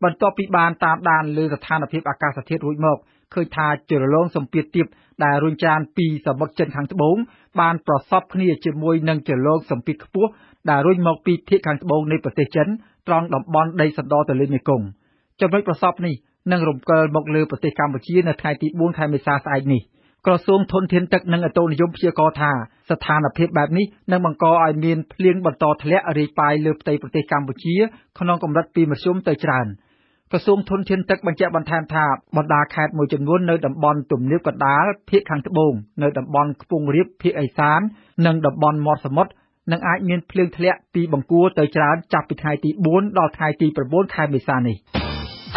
បន្ទាប់ពីបានតាមដានលើស្ថានភាពអាកាសធាតុរួចមក ឃើញថាជ្រលងសម្ពាធទាបដែលរុញច្រានពីសមុទ្រចិនខាងត្បូង បានប្រសពគ្នាជាមួយនឹងជ្រលងសម្ពាធខ្ពស់ដែលរុញមកពីភាគខាងត្បូងនៃប្រទេសចិន ត្រង់តំបន់ដីសណ្ដទន្លេមេគង្គ។ ចំណុចប្រសពនេះនឹងរំកិលមកលើប្រទេសកម្ពុជានៅថ្ងៃទី4ខែមេសាស្អែកនេះ។ ក្រសួងធនធានទឹកនិងឧតុនិយមព្យាករណ៍ថា ស្ថានភាពបែបនេះនឹងបង្កឲ្យមានភ្លៀងបន្តធ្លាក់រាយប៉ាយលើផ្ទៃប្រទេសកម្ពុជាក្នុងកម្រិតពីមធ្យមទៅច្រើន។ ក្រសួងធនធានទឹកបញ្ជាក់បន្ថែមថា បណ្ដាខេត្តមួយចំនួននៅតំបន់ទំនាបកណ្ដាលភាគខាងត្បូង នៅតំបន់ខ្ពង់រាបភាគឦសាន និងតំបន់មាត់សមុទ្រ នឹងអាចមានភ្លៀងធ្លាក់ពីបង្គួរទៅច្រើនចាប់ពីថ្ងៃទី4ដល់ថ្ងៃទី9ខែមេសានេះ។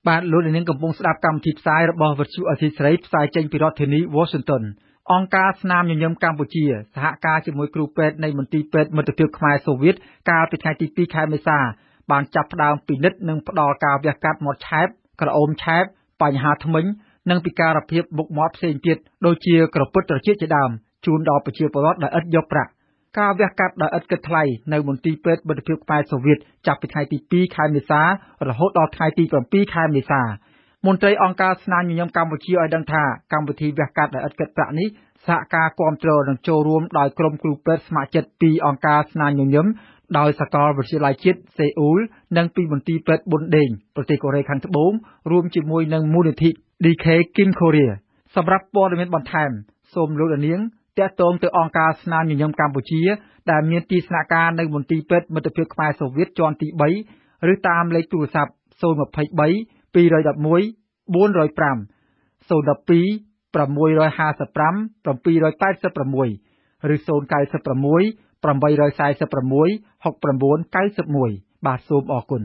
បាទលោកអ្នកនាងកំពុងស្ដាប់កម្មវិធីផ្សាយរបស់វិទ្យុអាស៊ីសេរីផ្សាយចេញពីរដ្ឋធានី Washington អង្គការស្នាមញញឹមកម្ពុជាសហការជាមួយគ្រូពេទ្យនៃមន្ទីរពេទ្យមិត្តភាពខ្មែរសូវៀតកាលពីថ្ងៃទី2ខែមេសាបានចាប់ផ្ដើមពិនិត្យនិងផ្ដល់ការវះកាត់មាត់ឆែបក្រអូមឆែបបញ្ហាធ្មេញនិងពិការភាពមុខមាត់ផ្សេងទៀតដូចជាក្រពឹតត្រចៀកជាដើមជូនដល់ប្រជាពលរដ្ឋដោយឥតយកប្រាក់ការវះកាត់ដោយឥតគិតថ្លៃនៅមន្ទីរពេទ្យមិត្តភាពខ្មែរសូវៀតចាប់ពីថ្ងៃទី2ខែមេសារហូតដល់ថ្ងៃទី7ខែមេសាមន្ត្រីអង្គការស្នាមញញឹមកម្ពុជាឲ្យដឹងថាកម្មវិធីវះកាត់ដោយឥតគិតប្រាក់នេះសហការគាំទ្រនិងចូលរួមដោយក្រុមគ្រូពេទ្យស្ម័គ្រចិត្តពីអង្គការស្នាមញញឹមដោយសាកលវិទ្យាល័យជាតិសេអ៊ូលនិងពីមន្ទីរពេទ្យប៊ុនដេងប្រទេសកូរ៉េខាងត្បូងរួមជាមួយនឹងមូលនិធិ DK Kim Korea សម្រាប់ព័ត៌មានបន្ថែមសូមលោកនាងទាក់ទងទៅអង្គការស្នាមញញឹមកម្ពុជាដែលមានទីស្នាក់ការនៅមន្ទីរពេទ្យមិត្តភាពខ្មែរសូវៀតជាន់ទី3ឬតាមលេខទូរស័ព្ទ023 211 405 012 655 786ឬ096 846 6991បាទសូមអរគុណ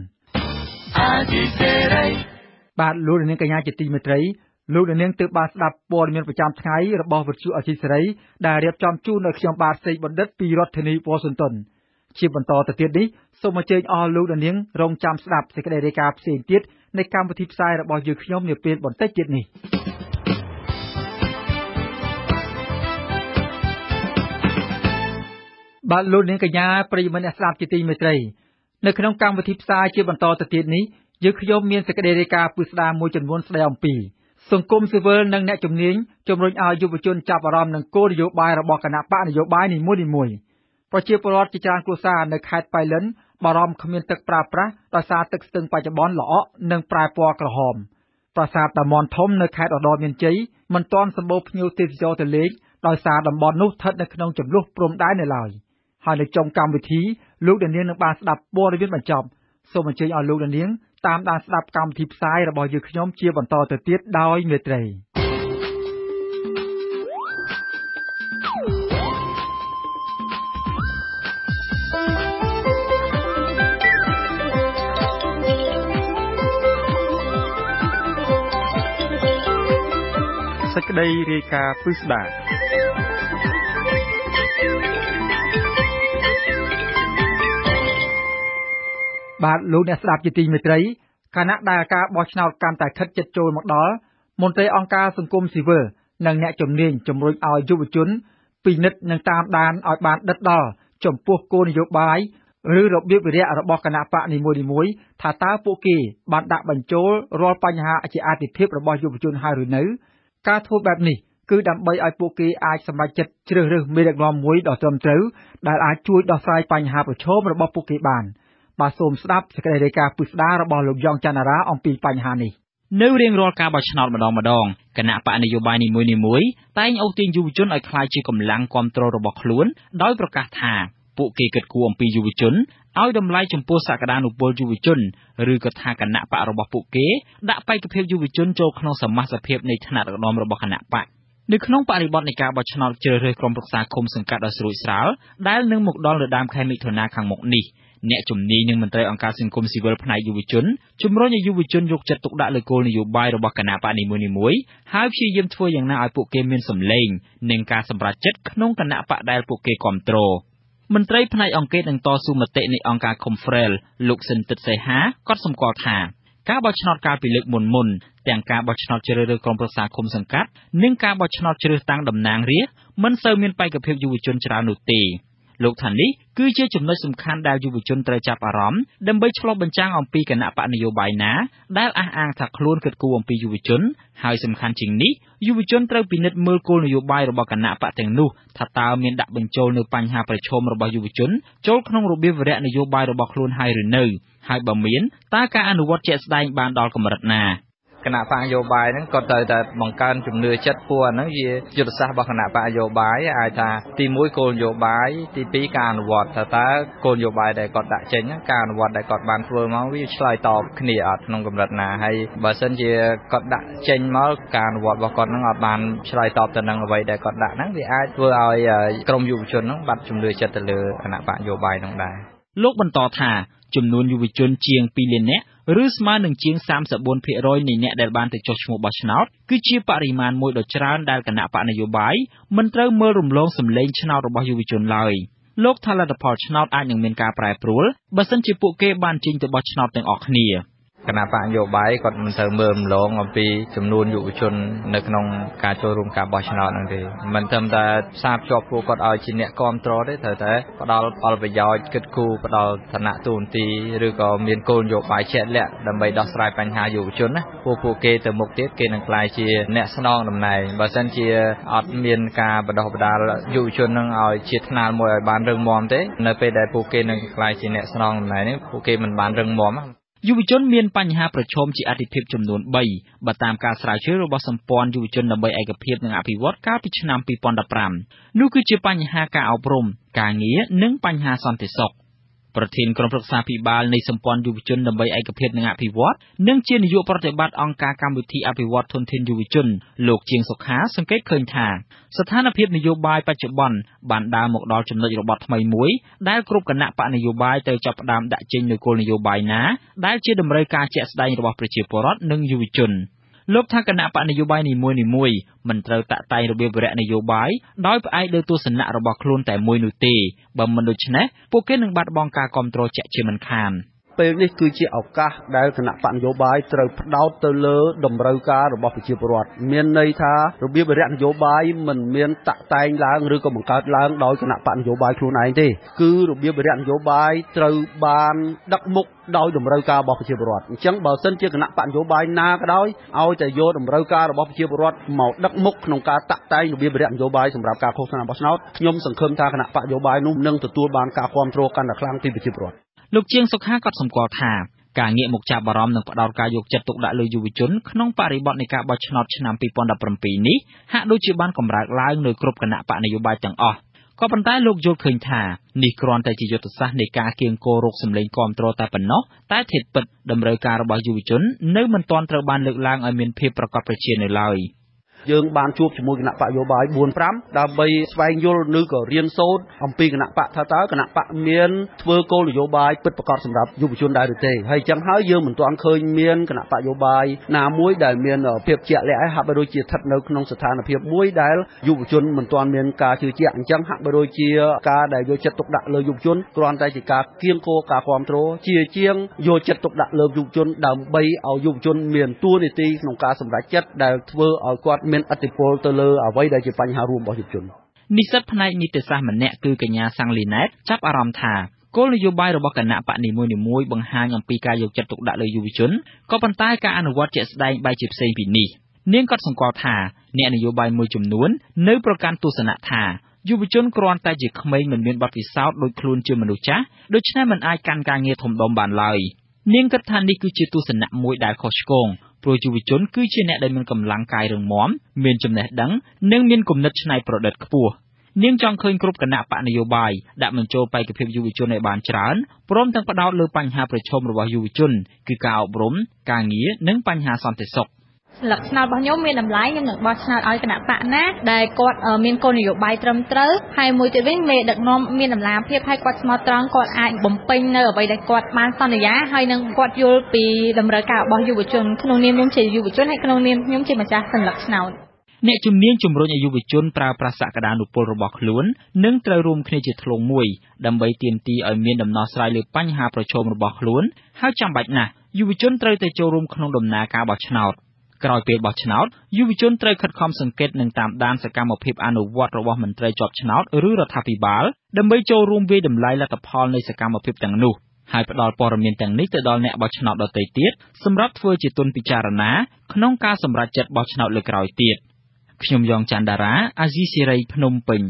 បាទលោកនាងកញ្ញាជាទីមេត្រីលោកនាងទើបបានស្ដាប់ព័ត៌មានប្រចាំថ្ងៃរបស់វិទ្យុអាស៊ីសេរីដែលរៀបចំជូនដោយខ្ញុំបាទសេកបណ្ឌិតពីរដ្ឋធានីវ៉ាស៊ីនតោនជាបន្តទៅទៀតនេះសូមអញ្ជើញអស់លោកនាងរងចាំស្ដាប់សេចក្តីរាយការណ៍ផ្សេងទៀតនៃកម្មវិធីផ្សាយរបស់យើងខ្ញុំនាពេលបន្តិចទៀតនេះបាទលោកនាងកញ្ញាប្រិយមិត្តអ្នកស្ដាប់ជាទីមេត្រីនៅក្នុងកម្មវិធីផ្សាយជាបន្តទៅទៀតនេះយើងខ្ញុំមានសេចក្តីរាយការណ៍ពិស្ដារមួយចំនួនស្ដីអំពីសង្គមស៊ីវិលនិងអ្នកជំនាញជំរុញឲ្យយុវជនចាប់អារម្មណ៍នឹងគោលនយោបាយរបស់គណបក្សនយោបាយនីមួយៗប្រជាពលរដ្ឋជាច្រើនគ្រួសារនៅខេត្តប៉ៃលិនបារម្ភគ្មានទឹកប្រើប្រាស់ដោយសារទឹកស្ទឹងបច្ចុប្បន្នល្អក់និងប្រែពណ៌ក្រហមប្រាសាទតាមាន់ធំនៅខេត្តឧត្តរមានជ័យមិនទាន់សម្បូរភ្ញៀវទេសចរទៅលេងដោយសារតំបន់នោះស្ថិតនៅក្នុងជម្លោះព្រំដែននៅឡើយហើយនៅចុងកម្មវិធីលោកអ្នកនាងនឹងបានស្ដាប់ព័ត៌មានបញ្ចប់សូមអញ្ជើញឲ្យលោកអ្នកនាងតាមដានស្ដាប់កម្មវិធីផ្សាយរបស់យើងខ្ញុំជាបន្តទៅទៀតដោយមេត្រីសេចក្តីរាយការណ៍ពិស្ដាបាទលោកអ្នកស្ដាប់ជាទីមេត្រីខណៈដែលការបោះឆ្នោតកាន់តែខិតជិតចូលមកដល់មន្ត្រីអង្គការសង្គមស៊ីវិលនិងអ្នកជំនាញជំរុញឲ្យយុវជនពិនិត្យនិងតាមដានឲ្យបានដិតដល់ចំពោះគោលនយោបាយឬរបៀបវិរៈរបស់គណបក្សនីមួយៗថាតើពួកគេបានដាក់បញ្ចូលរាល់បញ្ហាជាអាទិភាពរបស់យុវជនហើយឬនៅការធ្វើបែបនេះគឺដើម្បីឲ្យពួកគេអាចសម្រេចចិត្តជ្រើសរើសមេដឹកនាំមួយដ៏ត្រឹមត្រូវដែលអាចជួយដោះស្រាយបញ្ហាប្រឈមរបស់ពួកគេបានបាទសូមស្ដាប់សេចក្តីរាយការណ៍ពិស្ដាររបស់លោកយ៉ងច័ន្ទរាអំពីបញ្ហានេះនៅរៀងរាល់ការបោះឆ្នោតម្ដងៗគណបក្សនយោបាយនីមួយៗតែងអូសទាញយុវជនឲ្យក្លាយជាកម្លាំងគាំទ្ររបស់ខ្លួនដោយប្រកាសថាពួកគេគិតគូរអំពីយុវជនឲ្យតម្លៃចំពោះសក្តានុពលយុវជនឬក៏ថាគណបក្សរបស់ពួកគេដាក់បេក្ខភាពយុវជនចូលក្នុងសមាសភាពនៃថ្នាក់ដឹកនាំរបស់គណបក្សនៅក្នុងបរិបទនៃការបោះឆ្នោតជ្រើសរើសក្រុមប្រឹក្សាឃុំសង្កាត់ដ៏ស្រួចស្រាល់ដែលនឹងមកដល់នៅដើមខែមិថុនាខាងមុខនេះអ្នកជំនាញនិងមន្ត្រីអង្គការសង្គមស៊ីវិលផ្នែកយុវជនជំរុញឲ្យយុវជនយកចិត្តទុកដាក់លើគោលនយោបាយរបស់គណបក្សនីមួយៗហើយព្យាយាមធ្វើយ៉ាងណាឲ្យពួកគេមានសម្លេងនិងការសម្រេចចិត្តក្នុងគណបក្សដែលពួកគេគាំទ្រមន្ត្រីផ្នែកអង្គការនិងតស៊ូមតិនៃអង្គការ Confrel លោកសិនទិតសីហាក៏សម្គាល់ថាការបោះឆ្នោតកាលពីលើកមុនៗទាំងការបោះឆ្នោតជ្រើសរើសក្រុមប្រឹក្សាឃុំសង្កាត់និងការបោះឆ្នោតជ្រើសតាំងតំណាងរាស្ត្រមិនសូវមានបេក្ខភាពយុវជនច្រើននោះទេលោកថានេះគឺជាចំណុចសំខាន់ដែលយុវជនត្រូវចាប់អារម្មណ៍ដើម្បីឆ្លុះបញ្ចាំងអំពីគណបក្សនយោបាយណាដែលអះអាងថាខ្លួនគិតគូរអំពីយុវជនហើយសំខាន់ជាងនេះយុវជនត្រូវពិនិត្យមើលគោលនយោបាយរបស់គណបក្សទាំងនោះថាតើមានដាក់បញ្ចូលនូវបញ្ហាប្រឈមរបស់យុវជនចូលក្នុងរបៀបវិរៈនយោបាយរបស់ខ្លួនហើយឬនៅហើយបើមានតើការអនុវត្តជាក់ស្ដែងបានដល់កម្រិតណាគណបក្សនយោបាយហ្នឹងក៏ត្រូវតែបង្កើនជំនឿចិត្តព្រោះអាហ្នឹងជាយុទ្ធសាស្ត្ររបស់គណបក្សនយោបាយអាចថាទី1គោលនយោបាយទី2ការអនុវត្តថាតើគោលនយោបាយដែលគាត់ដាក់ចេញការអនុវត្តដែលគាត់បានធ្វើមកវាឆ្លើយតបគ្នាអត់ក្នុងកម្រិតណាហើយបើសិនជាគាត់ដាក់ចេញមកការអនុវត្តរបស់គាត់ហ្នឹងអត់បានឆ្លើយតបទៅនឹងអ្វីដែលគាត់ដាក់ហ្នឹងវាអាចធ្វើឲ្យក្រុមយុវជនហ្នឹងបាត់ជំនឿចិត្តទៅលើគណបក្សនយោបាយហ្នឹងដែរលោកបន្តថាចំនួនយុវជនជាង2លាននាក់ ឬស្មើនឹងជាង 34% នៃអ្នកដែលបានទៅចុះឈ្មោះបោះឆ្នោត គឺជាបរិមាណមួយដ៏ច្រើនដែលគណបក្សនយោបាយមិនត្រូវមើលរំលងសំឡេងឆ្នោតរបស់យុវជនឡើយ។ លោកថាលទ្ធផលឆ្នោតអាចនឹងមានការប្រែប្រួល បើសិនជាពួកគេបានចេញទៅបោះឆ្នោតទាំងអស់គ្នា។ គណបក្សនយោបាយគាត់មិនត្រូវមើលរំលងអំពីចំនួនយុវជននៅក្នុងការចូលរួមការបោះឆ្នោតហ្នឹងទេមិនត្រឹមតែផ្សារភ្ជាប់ពួកគាត់ឲ្យជាអ្នកគាំទ្រទេត្រូវតែផ្ដល់ផលប្រយោជន៍គិតគូរផ្ដល់ឋានៈតួនាទីឬក៏មានគោលនយោបាយជាក់លាក់ដើម្បីដោះស្រាយបញ្ហាយុវជនណាពួកគេទៅមុខទៀតគេនឹងក្លាយជាអ្នកស្នងតំណែងបើសិនជាអត់មានការបណ្ដុះបណ្ដាលយុវជននឹងឲ្យជាថ្នាលមួយឲ្យបានរឹងមាំទេនៅពេលដែលពួកគេនឹងក្លាយជាអ្នកស្នងតំណែងនេះពួកគេមិនបានរឹងមាំយុវជនមានបញ្ហាប្រឈមជាអាទិភាពចំនួន3បើតាមការស្រាវជ្រាវរបស់សម្ព័ន្ធយុវជនដើម្បីឯកភាពនិងអភិវឌ្ឍកាលពីឆ្នាំ2015នោះគឺជាបញ្ហាការអប់រំការងារនិងបញ្ហាសន្តិសុខប្រធានក្រុមប្រឹក្សាភិបាលនៃសម្ព័ន្ធយុវជនដើម្បីឯកភាពនិងអភិវឌ្ឍនិងជានាយកប្រតិបត្តិអង្គការកម្មវិធីអភិវឌ្ឍធនធានយុវជនលោកជាងសុខាសង្កេតឃើញថាស្ថានភាពនយោបាយបច្ចុប្បន្នបានដើរមកដល់ចំណុចរបត់ថ្មីមួយដែលគ្រប់គណបក្សនយោបាយត្រូវចាប់ផ្ដើមដាក់ចេញនូវគោលនយោបាយណាដែលជាតម្រូវការជាក់ស្ដែងរបស់ប្រជាពលរដ្ឋនិងយុវជនលោកថាគណបក្សនយោបាយនីមួយៗមិនត្រូវតាក់តែងរបៀបវារៈនយោបាយដោយផ្អែកលើទស្សនៈរបស់ខ្លួនតែមួយនោះទេបើមិនដូច្នេះពួកគេនឹងបាត់បង់ការគាំទ្រជាក់ជាមិនខានពេលនេះគឺជាឱកាសដែលគណបក្សនយោបាយត្រូវផ្ដោតទៅលើតម្រូវការរបស់ប្រជាពលរដ្ឋមានន័យថារបៀបវារៈនយោបាយមិនមានតាក់តែងឡើងឬក៏បង្កើតឡើងដោយគណបក្សនយោបាយខ្លួនឯងទេគឺរបៀបវារៈនយោបាយត្រូវបានដឹកមុខដោយតម្រូវការរបស់ប្រជាពលរដ្ឋអញ្ចឹងបើសិនជាគណបក្សនយោបាយណាក៏ដោយឲ្យតែយកតម្រូវការរបស់ប្រជាពលរដ្ឋមកដឹកមុខក្នុងការតាក់តែងរបៀបវារៈនយោបាយសម្រាប់ការឃោសនាបោះឆ្នោតខ្ញុំសង្ឃឹមថាគណបក្សនយោបាយនោះនឹងទទួលបានការគាំទ្រកាន់តែខ្លាំងពីប្រជាពលរដ្ឋលោកជាងសុខាក៏សម្គាល់ថាការងាកមកចាប់អារម្មណ៍និងផ្ដោតការយកចិត្តទុកដាក់លើយុវជនក្នុងបរិបទនៃការបោះឆ្នោតឆ្នាំ2017នេះហាក់ដូចជាបានកម្រើកឡើងនៅគ្រប់គណបក្សនយោបាយទាំងអស់ក៏ប៉ុន្តែលោកយល់ឃើញថានេះគ្រាន់តែជាយុទ្ធសាស្ត្រនៃការកៀងគររកសម្លេងគាំទ្រតែប៉ុណ្ណោះតែធាតុពិតតម្រូវការរបស់យុវជននៅមិនទាន់ត្រូវបានលើកឡើងឲ្យមានភាពប្រាកដប្រជានៅឡើយយើងបានជួបជាមួយគណបក្សនយោបាយ4 5ដើម្បីស្វែងយល់ឬក៏រៀនសូត្រអំពីគណបក្សថាតើគណបក្សមានធ្វើគោលនយោបាយពិតប្រាកដសម្រាប់យុវជនដែរឬទេហើយអញ្ចឹងហើយយើងមិនទាន់ឃើញមានគណបក្សនយោបាយណាមួយដែលមានភាពជាក់លាក់ហើយហាក់បីដូចជាស្ថិតនៅក្នុងស្ថានភាពមួយដែលយុវជនមិនទាន់មានការជឿជាក់អញ្ចឹងហាក់បីដូចជាការដែលយកចិត្តទុកដាក់លើយុវជនគ្រាន់តែជាការកៀងគរការគាំទ្រជាជាងយកចិត្តទុកដាក់លើយុវជនដើម្បីឲ្យយុវជនមានតួនាទីក្នុងការសម្រេចចិត្តដែលធ្វើឲ្យគាត់មានឥទ្ធិពលទៅលើអ្វីដែលជាបញ្ហារួមរបស់យុវជននិស្សិតផ្នែកនីតិសាស្ត្រម្នាក់គឺកញ្ញាសាំងលីណែតចាប់អារម្មណ៍ថាគោលនយោបាយរបស់គណបក្សនីមួយៗបង្ហាញអំពីការយកចិត្តទុកដាក់លើយុវជនក៏ប៉ុន្តែការអនុវត្តជាក់ស្ដែងបែរជាផ្សេងពីនេះនាងក៏សម្គាល់ថាអ្នកនយោបាយមួយចំនួននៅប្រកាន់ទស្សនៈថាយុវជនគ្រាន់តែជាក្មេងមិនមានបទពិសោធន៍ដូចខ្លួនជាមនុស្សចាស់ដូច្នេះមិនអាចកាន់ការងារធំដុំបានឡើយនាងគិតថានេះគឺជាទស្សនៈមួយដែលខុសឆ្គងព្រោះយុវជនគឺជាអ្នកដែលមានកម្លាំងកាយរឹងមាំមានចំណេះដឹងនិងមានគំនិតច្នៃប្រឌិតខ្ពស់នាងចង់ឃើញគ្រប់គណបក្សនយោបាយដាក់បញ្ចូលបេក្ខភាពយុវជនឲ្យបានច្រើនព្រមទាំងផ្ដោតលើបញ្ហាប្រឈមរបស់យុវជនគឺការអប់រំការងារនិងបញ្ហាសន្តិសុខ សន្លឹកឆ្នោតរបស់ខ្ញុំមានតម្លៃខ្ញុំនឹងបោះឆ្នោតឲ្យគណបក្សណាដែលគាត់មានគោលនយោបាយត្រឹមត្រូវហើយមួយទៀតវិញមេដឹកនាំមានតម្លាភាពហើយគាត់ស្មោះត្រង់គាត់អាចបំពេញនៅអ្វីដែលគាត់បានសន្យាហើយនឹងគាត់យល់ពីតម្រូវការរបស់យុវជនក្នុងនាមខ្ញុំជាយុវជនហើយក្នុងនាមខ្ញុំជាម្ចាស់សន្លឹកឆ្នោតអ្នកជំនាញជំរុញឲ្យយុវជនប្រើប្រាស់សក្តានុពលរបស់ខ្លួននិងត្រូវរួមគ្នាជាធ្លុងមួយដើម្បីទាមទារឲ្យមានដំណោះស្រាយលើបញ្ហាប្រឈមរបស់ខ្លួនហើយចាំបាច់ណាស់យុវជនត្រូវតែចូលរួមក្នុងដំណើរការបោះឆ្នោតក្រោយពេលបោះឆ្នោតយុវជនត្រូវខិតខំសង្កេតនិងតាមដានសកម្មភាពអនុវត្តរបស់មន្ត្រីជាប់ឆ្នោតឬរដ្ឋាភិបាលដើម្បីចូលរួមវាយតម្លៃលទ្ធផលនៃសកម្មភាពទាំងនោះហើយផ្ដល់ព័ត៌មានទាំងនេះទៅដល់អ្នកបោះឆ្នោតដទៃទៀតសម្រាប់ធ្វើជាទុនពិចារណាក្នុងការសម្រេចចិត្តបោះឆ្នោតលើក្រោយទៀតខ្ញុំយ៉ងច័ន្ទដារាអាស៊ីសេរីភ្នំពេញ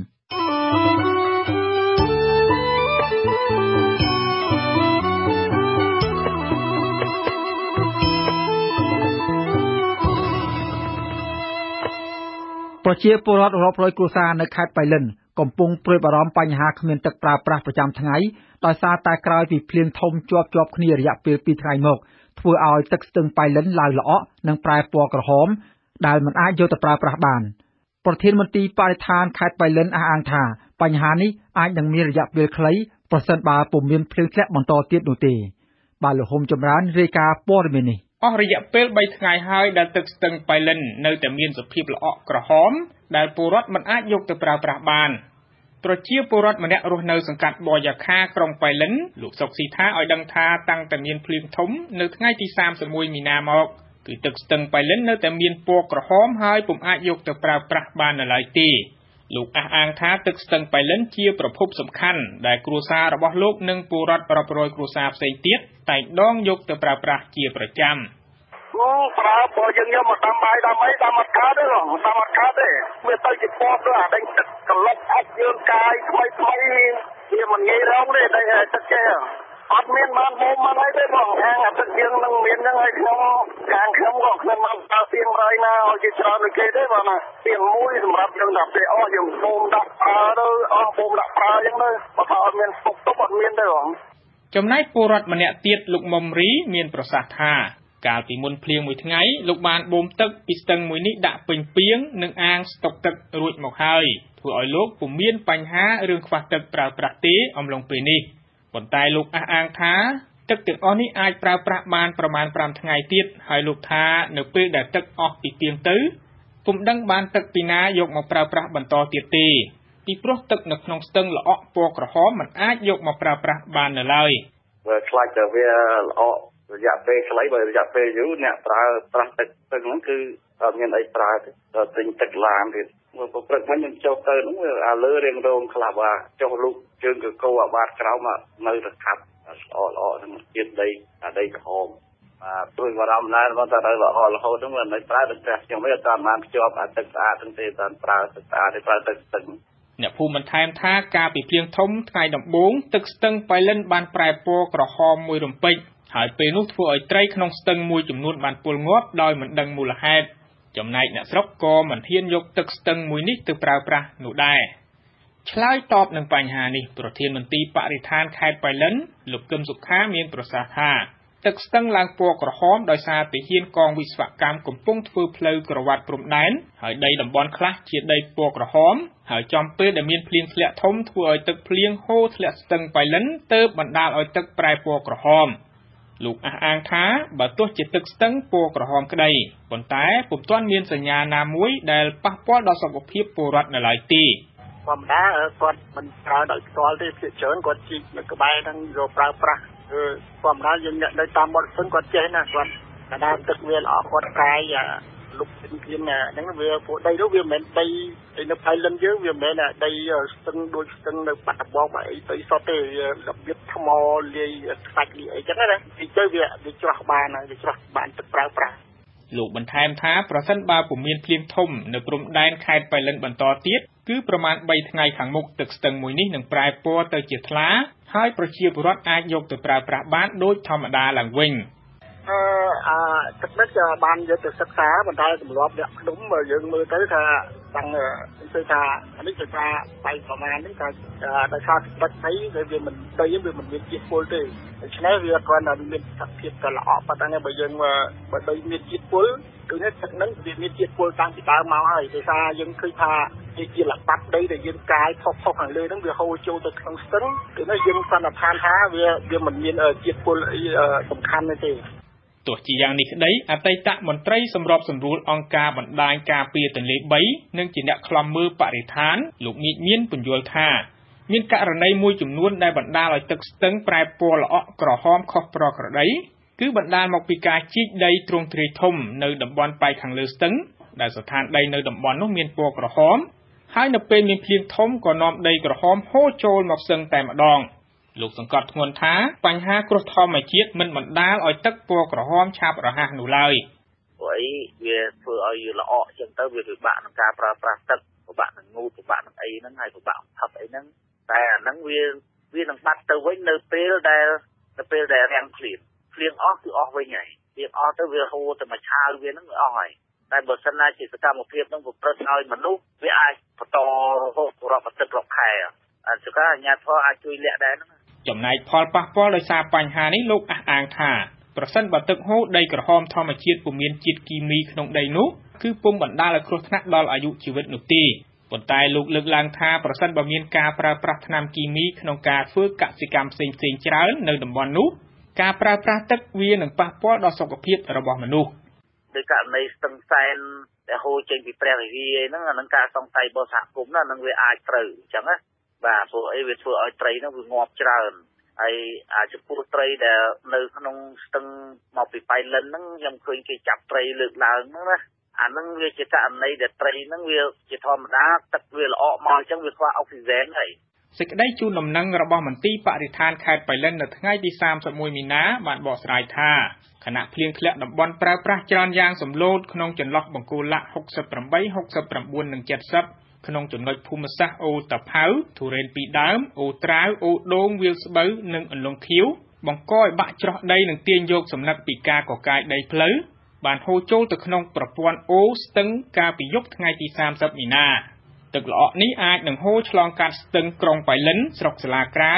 ប្រជាពលរដ្ឋរាប់រយគ្រួសារនៅខេត្តប៉ៃលិនកំពុងព្រួយបារម្ភបញ្ហាគ្មានទឹកប្រើប្រាស់ប្រចាំថ្ងៃដោយសារតែក្រោយពីភ្លៀងធំជាប់ៗគ្នារយៈពេល2ថ្ងៃមកធ្វើឲ្យទឹកស្ទឹងប៉ៃលិនឡើងល្អក់និងប្រែពណ៌ក្រហមដែលមិនអាចយកទៅប្រើប្រាស់បានប្រធានមន្ទីរបរិស្ថានខេត្តប៉ៃលិនអះអាងថាបញ្ហានេះអាចនឹងមានរយៈពេលខ្លីប្រសិនបើពុំមានភ្លៀងធ្លាក់បន្តទៀតនោះទេ បាទ លោកហុំចម្រើនរាយការណ៍ព័ត៌មាននេះ។ អស់រយៈពេល 3 ថ្ងៃហើយដែលទឹកស្ទឹងប៉ៃលិននៅតែមានសភាពល្អក់ក្រហម ដែលពលរដ្ឋមិនអាចយកទៅប្រើប្រាស់បាន។ ប្រជាពលរដ្ឋម្នាក់រស់នៅសង្កាត់បរយ៉ាខា ក្រុងប៉ៃលិន លោកសុកស៊ីថា ឲ្យដឹងថា តាំងតែមានភ្លៀងធំនៅថ្ងៃទី 31 មីនាមក គឺទឹកស្ទឹងប៉ៃលិននៅតែមានពណ៌ក្រហម ហើយពុំអាចយកទៅប្រើប្រាស់បាននៅឡើយទេ។ លោកអះអាងថា ទឹកស្ទឹងប៉ៃលិនជាប្រភពសំខាន់ដែលគ្រួសាររបស់លោក និងពលរដ្ឋរាប់រយគ្រួសារផ្សេងទៀតតែងដងយកទៅប្រើប្រាស់ជាប្រចាំ។ ប្រើបើយើងយកមកដាំបាយដាំអី ដាំអត់កើតទេ ដាំអត់កើតទេ វាទៅជាពណ៌ដូចអាដេញទឹកក្លុកអុកយើងកាយថ្មីថ្មី វាមិនងាយរងទេ តែទឹកចេះអត់មានបានបូមបានអីទេបង ខាងអាទឹកយើងនឹងមានហ្នឹងហើយ ខ្ញុំខាងខ្ញុំក៏គ្មានបានប្រើទៀងរយណាឲ្យគេច្រើនដូចគេទេបងណា ទៀងមួយសម្រាប់យើងដល់ពេលអស់យើងបូមដាក់ប្រើទៅ អស់បូមដាក់ប្រើអញ្ចឹងទៅ បើថាអត់មានស្តុកទុកអត់មានទេបង។ ចំណែកពលរដ្ឋម្នាក់ទៀត លោកមុំរី មានប្រសាសន៍ថា កាលពីមុនភ្លៀងមួយថ្ងៃ លោកបានបូមទឹកពីស្ទឹងមួយនេះដាក់ពេញពាង និងអាងស្តុកទឹករួចមកហើយ ធ្វើឲ្យលោកពុំមានបញ្ហារឿងខ្វះទឹកប្រើប្រាស់ទេអំឡុងពេលនេះ។ ប៉ុន្តែលោកអះអាងថា ទឹកទាំងអស់នេះអាចប្រើប្រាស់បានប្រមាណ 5 ថ្ងៃទៀត ហើយលោកថា នៅពេលដែលទឹកអស់ពីពាងទៅ ពុំដឹងបានទឹកពីណាយកមកប្រើប្រាស់បន្តទៀតទេ ពីព្រោះទឹកនៅក្នុងស្ទឹងល្អក់ពណ៌ក្រហមមិនអាចយកមកប្រើប្រាស់បាននៅឡើយ។ វាខ្លាចតែវាល្អក់រយៈពេលខ្លី បើរយៈពេលយូរអ្នកប្រើប្រាស់ទឹកស្ទឹងហ្នឹងគឺអត់មានអីប្រើទេ ដល់ទិញទឹកឡានទៀត។ មើលព្រឹកមិញខ្ញុំចុះទៅហ្នឹង វាអាលើរៀងរងខ្លះ បាទ ចុះលូកជើងកកោអាបាតក្រោមនៅតែខាប់ល្អល្អហ្នឹង ជាតិដីអាដីក្រហម បាទ ជួយបារម្ភដែរ មកតែនៅល្អរហូតហ្នឹង មិនប្រើទឹកផ្ទះខ្ញុំឯងអត់តាមបានភ្ជាប់អាទឹកស្អាតហ្នឹងទេ តាមប្រើទឹកស្អាតទេ ប្រើទឹកស្ទឹង។ អ្នកភូមិបន្ថែមថា កាលពីភ្លៀងធំថ្ងៃដំបូង ទឹកស្ទឹងប៉ៃលិនបានប្រែពណ៌ក្រហមមួយរំពេច ហើយពេលនោះធ្វើឲ្យត្រីក្នុងស្ទឹងមួយចំនួនបានពុលងាប់ដោយមិនដឹងមូលហេតុ ចំណែកអ្នកស្រុកក៏មិនហ៊ានយកទឹកស្ទឹងមួយនេះទៅប្រើប្រាស់នោះដែរ។ ឆ្លើយតបនឹងបញ្ហានេះ ប្រធានមន្ទីរបរិស្ថានខេត្តប៉ៃលិន លោកកឹមសុខា មានប្រសាសន៍ថា ទឹកស្ទឹងឡើងពណ៌ក្រហមដោយសារទាហានកងវិស្វកម្មកំពុងធ្វើផ្លូវក្រវ៉ាត់ព្រំដែន ហើយដីតំបន់ខ្លះជាដីពណ៌ក្រហម ហើយចំពេលដែលមានភ្លៀងធ្លាក់ធំ ធ្វើឲ្យទឹកភ្លៀងហូរធ្លាក់ស្ទឹងប៉ៃលិន ទើបបណ្ដាលឲ្យទឹកប្រែពណ៌ក្រហម។ លោកអះអាងថា បើទោះជាទឹកស្ទឹងពណ៌ក្រហមក្តី ប៉ុន្តែពុំទាន់មានសញ្ញាណាមួយដែលប៉ះពាល់ដល់សុខភាពពលរដ្ឋនៅឡើយទេ។ ធម្មតាគាត់មិនប្រើដោយផ្ទាល់ទេ ភាគច្រើនគាត់ជីកនៅក្បែរហ្នឹងយកប្រើប្រាស់ គឺធម្មតាយើងអ្នកនៅតាមមាត់ស្ទឹងគាត់ចេះណា គាត់កាលណាទឹកវាល្អគាត់កាយលុបធៀនហ្នឹង វាពួកដីនោះវាមិនមែនដីនៅផៃលិនយើង វាមិនមែនដីស្ទឹងដូចស្ទឹងនៅបាត់ដំបងអីទៅសតទេ វារបៀបថ្មលាយខ្សាច់លាយអីចឹងណា ទីទៅវាច្រោះបានហើយ វាច្រោះបានទឹកប្រើប្រាស់។ លោកបន្ថែមថា ប្រសិនបើពុំមានភ្លៀងធំនៅព្រំដែនខេត្តប៉ៃលិនបន្តទៀត គឺប្រមាណ 3 ថ្ងៃខាងមុខ ទឹកស្ទឹងមួយនេះនឹងប្រែពណ៌ទៅជាថ្លា ហើយប្រជាពលរដ្ឋអាចយកទៅប្រើប្រាស់បានដូចធម្មតាឡើងវិញ។ អាទឹកនេះបានយកទៅសិក្សា ប៉ុន្តែទម្លាប់អ្នកភ្នំយើងមើលទៅថាតាំងគឺថាអានេះគឺថាបាយប្រមាណនេះថាដោយសារទឹកដីវាមិនដីវាមិនមានជាតិពុលទេ ដូច្នេះវាគ្រាន់តែមានសភាពតែល្អប៉ុណ្ណឹង។ បើយើងបើដីមានជាតិពុល គឺនេះទឹកហ្នឹងវាមានជាតិពុលតាំងពីដើមមកហើយ ដោយសារយើងឃើញថាវាជាលបាត់ដីដែលយើងកាយផុសផុសខាងលើហ្នឹងវាហូរចូលទៅក្នុងស្ទឹង គឺនេះយើងសន្និដ្ឋានថាវាមិនមានជាតិពុលអីសំខាន់ទេ។ ទោះជាយ៉ាងនេះក្តី អតីតមន្ត្រីសម្របសម្រួលអង្គការបណ្ដាញការពារទន្លេ 3 និងជាអ្នកឃ្លាំមើលបរិស្ថាន លោកមៀចមាន ពន្យល់ថា មានករណីមួយចំនួនដែលបណ្ដាលឲ្យទឹកស្ទឹងប្រែពណ៌ល្អក់ក្រហមខុសប្រក្រតី គឺបណ្ដាលមកពីការជីកដីទ្រង់ទ្រាយធំនៅតំបន់ប៉ែកខាងលើស្ទឹង ដែលស្ថានដីនៅតំបន់នោះមានពណ៌ក្រហម ហើយនៅពេលមានភ្លៀងធំក៏នាំដីក្រហមហូរចូលមកស្ទឹងតែម្ដង។ លោកសង្កត់ធ្ងន់ថា បញ្ហាគ្រោះធម្មជាតិមិនបណ្ដាលឲ្យទឹកពណ៌ក្រហមឆាប់រហ័សនោះឡើយ។ ព្រោះអីវាធ្វើឲ្យល្អក់ចឹងទៅ វាពិបាកក្នុងការប្រើប្រាស់ទឹក ពិបាកនឹងងូត ពិបាកនឹងអីហ្នឹង ហើយពិបាកផឹកអីហ្នឹង តែអាហ្នឹងវានឹងបាត់ទៅវិញនៅពេលដែលរាំងភ្លៀង ភ្លៀងអស់គឺអស់វិញហើយ ភ្លៀងអស់ទៅវាហូរទៅមួយឆាវវាហ្នឹងវាអស់ហើយ។ តែបើសិនណាជាសកម្មភាពហ្នឹងប្រព្រឹត្តឲ្យមនុស្ស វាអាចបន្តរហូតរាប់អាទិត្យរាប់ខែ អញ្ចឹងអាជ្ញាធរអាចជួយលាក់ដែរហ្នឹង។ ចំណែកផលប៉ះពាល់ដោយសារបញ្ហានេះ លោកអះអាងថា ប្រសិនបើទឹកហូរដីក្រហមធម្មជាតិពុំមានជាតិគីមីក្នុងដីនោះ គឺពុំបណ្ដាលឲ្យគ្រោះថ្នាក់ដល់អាយុជីវិតនោះទេ ប៉ុន្តែលោកលើកឡើងថា ប្រសិនបើមានការប្រើប្រាស់ថ្នាំគីមីក្នុងការធ្វើកសិកម្មផ្សេងៗច្រើននៅតំបន់នោះ ការប្រើប្រាស់ទឹកវានឹងប៉ះពាល់ដល់សុខភាពរបស់មនុស្ស ដោយករណីស្ទឹងសែនដែលហូរចេញពីព្រះវិហារហ្នឹង អាហ្នឹងការសង្ស័យរបស់សហគមន៍ណា ហ្នឹងវាអាចត្រូវអញ្ចឹងណា បាទ ព្រោះអីវាធ្វើឲ្យត្រីហ្នឹងវាងាប់ច្រើន ហើយអាចំពោះត្រីដែលនៅក្នុងស្ទឹងមកពីប៉ៃលិនហ្នឹង ខ្ញុំឃើញគេចាប់ត្រីលើកឡើងហ្នឹងណា អាហ្នឹងវាជាករណីដែលត្រីហ្នឹងវាជាធម្មតាទឹកវាល្អក់មកអញ្ចឹងវាខ្វះអុកស៊ីហ្សែនហើយ។ សេចក្តីជូនដំណឹងរបស់មន្ទីរបរិស្ថានខេត្តប៉ៃលិននៅថ្ងៃទី31មីនា បានបកស្រាយថា ខណៈភ្លៀងធ្លាក់តំបន់ប្រើប្រាស់ច្រើនយ៉ាងសម្លូតក្នុងចន្លោះបង្គោលឡាក់68 69 និង70 ក្នុងចំណុចភូមិសាស្ត្រអូតាផៅ ទុរេនពីរដើម អូត្រាវ អូដូង វាលស្បូវ និងអន្លង់ខៀវ បង្កឲ្យបាក់ច្រោះដី និងទាញយកសំណឹកពីការកកាយដីផ្លូវ បានហូរចូលទៅក្នុងប្រព័ន្ធអូរស្ទឹងកាលពីយប់ថ្ងៃទី30មីនា។ ទឹកល្អក់នេះអាចនឹងហូរឆ្លងកាត់ស្ទឹងក្រុងប៉ៃលិន ស្រុកសាលាក្រៅ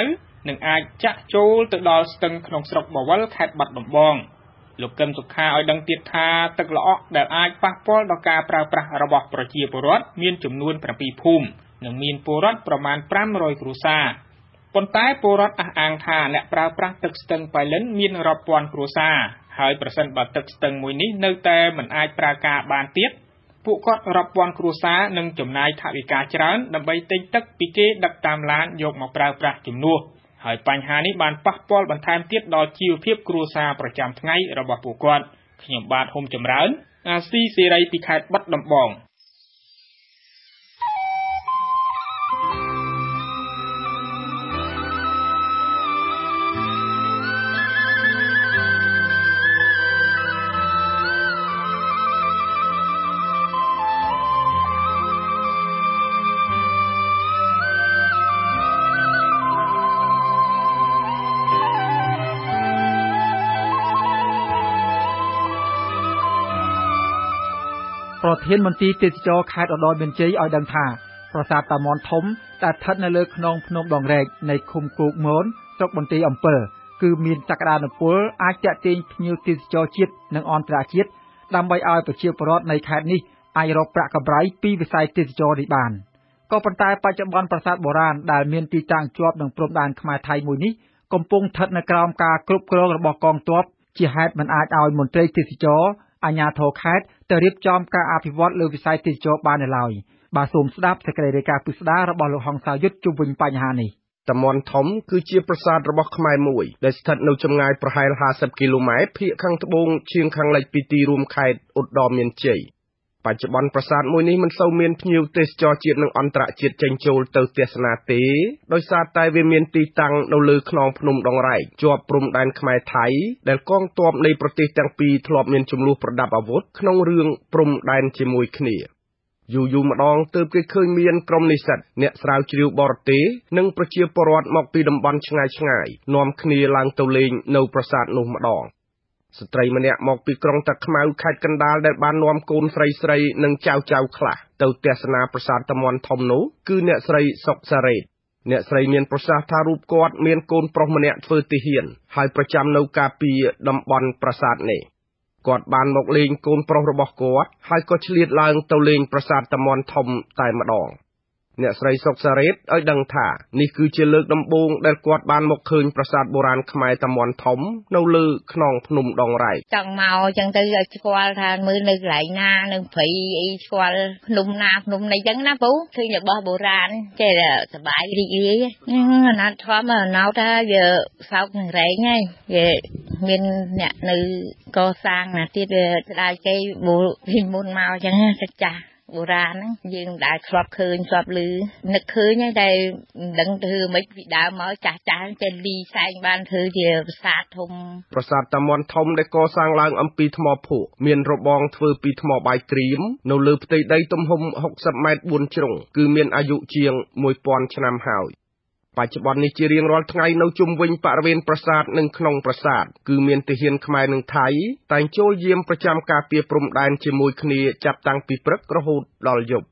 និងអាចចាក់ចូលទៅដល់ស្ទឹងក្នុងស្រុកបវេល ខេត្តបាត់ដំបង។ លោកកឹមសុខាឲ្យដឹងទៀតថា ទឹកល្អក់ដែលអាចប៉ះពាល់ដល់ការប្រើប្រាស់របស់ប្រជាពលរដ្ឋមានចំនួន7ភូមិ និងមានពលរដ្ឋប្រមាណ500គ្រួសារ ប៉ុន្តែពលរដ្ឋអះអាងថាអ្នកប្រើប្រាស់ទឹកស្ទឹងប៉ៃលិនមានរាប់ពាន់គ្រួសារ ហើយប្រសិនបើទឹកស្ទឹងមួយនេះនៅតែមិនអាចប្រើការបានទៀត ពួកគាត់រាប់ពាន់គ្រួសារនឹងចំណាយថវិកាច្រើនដើម្បីទិញទឹកពីគេដឹកតាមឡានយកមកប្រើប្រាស់ជំនួស ហើយបញ្ហានេះបានប៉ះពាល់បន្ថែមទៀតដល់ជីវភាពគ្រួសារប្រចាំថ្ងៃរបស់ពួកគាត់។ ខ្ញុំបាទហុំចម្រើន អាស៊ីសេរីពីខេត្តបាត់ដំបង។ ប្រធានមន្ទីរទេសចរខេត្តឧត្តរមានជ័យឲ្យដឹងថា ប្រាសាទតាមាន់ធំដែលស្ថិតនៅលើខ្នងភ្នំដងរែកនៃឃុំគោកមន ស្រុកបន្ទាយអំពិល គឺមានសក្តានុពលអាចទាក់ទាញភ្ញៀវទេសចរជាតិនិងអន្តរជាតិ ដើម្បីឲ្យប្រជាពលរដ្ឋនៃខេត្តនេះអាចរកប្រាក់កម្រៃពីវិស័យទេសចរនេះបាន ក៏ប៉ុន្តែបច្ចុប្បន្នប្រាសាទបុរាណដែលមានទីតាំងជាប់នឹងព្រំដែនខ្មែរថៃមួយនេះ កំពុងស្ថិតនៅក្រោមការគ្រប់គ្រងរបស់កងទ័ព ជាហេតុមិនអាចឲ្យមន្ត្រីទេសចរអាជ្ញាធរខេត្តទៅរៀបចំការអភិវឌ្ឍលើវិស័យទេសចរបាននៅឡើយ។ បាទ សូមស្ដាប់សេចក្តីរាយការណ៍ពិស្ដាររបស់លោកហង្សាយុទ្ធជុំវិញបញ្ហានេះ។ តាមាន់ធំគឺជាប្រាសាទរបស់ខ្មែរមួយ ដែលស្ថិតនៅចម្ងាយប្រហែល50គីឡូម៉ែត្រភាគខាងត្បូងឆៀងខាងលិចពីទីរួមខេត្តឧត្តរមានជ័យ។ បច្ចុប្បន្នប្រាសាទមួយនេះមិនសូវមានភ្ញៀវទេសចរជាតិនិងអន្តរជាតិចេញចូលទៅទស្សនាទេ ដោយសារតែវាមានទីតាំងនៅលើខ្នងភ្នំដងរែកជាប់ព្រំដែនខ្មែរថៃ ដែលកងទ័ពនៃប្រទេសទាំងពីរធ្លាប់មានជម្លោះប្រដាប់អាវុធក្នុងរឿងព្រំដែនជាមួយគ្នា។ យូរយូរម្ដងទើបគេឃើញមានក្រុមនិស្សិត អ្នកស្រាវជ្រាវបរទេស និងប្រជាពលរដ្ឋមកពីតំបន់ឆ្ងាយឆ្ងាយនាំគ្នាឡើងទៅលេងនៅប្រាសាទនោះម្ដង។ ស្ត្រីម្នាក់មកពីក្រុងតាខ្មៅ ខេត្តកណ្ដាល ដែលបាននាំកូនស្រីស្រីនិងចៅចៅខ្លះទៅទស្សនាប្រាសាទតាមាន់ធំនោះ គឺអ្នកស្រីសុកសារ៉េត។ អ្នកស្រីមានប្រសាសន៍ថា រូបគាត់មានកូនប្រុសម្នាក់ធ្វើទាហាន ហើយប្រចាំនៅការពារតំបន់ប្រាសាទនេះ។ គាត់បានមកលេងកូនប្រុសរបស់គាត់ ហើយក៏ឆ្លៀតឡើងទៅលេងប្រាសាទតាមាន់ធំតែម្ដង។ អ្នកស្រីសុកសារ៉េតឲ្យដឹងថា នេះគឺជាលើកដំបូងដែលគាត់បានមកឃើញប្រាសាទបុរាណខ្មែរតាមាន់ធំនៅលើខ្នងភ្នំដងរែក។ ចង់មកអញ្ចឹងទៅឲ្យស្គាល់ថាមើលនៅកន្លែងណា នៅព្រៃអី ស្គាល់ភ្នំណាភ្នំនេះអញ្ចឹងណាពូ ឃើញរបស់បុរាណចេះតែសប្បាយរីករាយ។ អាណាធំអាណោថាវាសោកនឹងរែងហើយ វាមានអ្នកនៅកសាងណាទៀត វាស្ដាយគេពីមុនមកអញ្ចឹង ចាស់បុរាណហ្នឹងយើងមិនដែលធ្លាប់ឃើញធ្លាប់ឮ នឹកឃើញហើយតែមិនដឹងធ្វើម៉េច ពីដើមមកចាស់ចាស់ចេះលីសែងបានធ្វើជាប្រាសាទធំ។ ប្រាសាទតាមាន់ធំដែលកសាងឡើងអំពីថ្មភក់ មានរបងធ្វើពីថ្មបាយក្រៀម នៅលើផ្ទៃដីទំហំ60ម៉ែត្រ4ជ្រុង គឺមានអាយុជាង1000ឆ្នាំហើយ។ បច្ចុប្បន្ននេះជារៀងរាល់ថ្ងៃនៅជុំវិញបរិវេណប្រាសាទនិងក្នុងប្រាសាទ គឺមានទាហានខ្មែរនិងថៃតែងចូលយាមប្រចាំការពារព្រំដែនជាមួយគ្នា ចាប់តាំងពីព្រឹករហូតដល់យប់។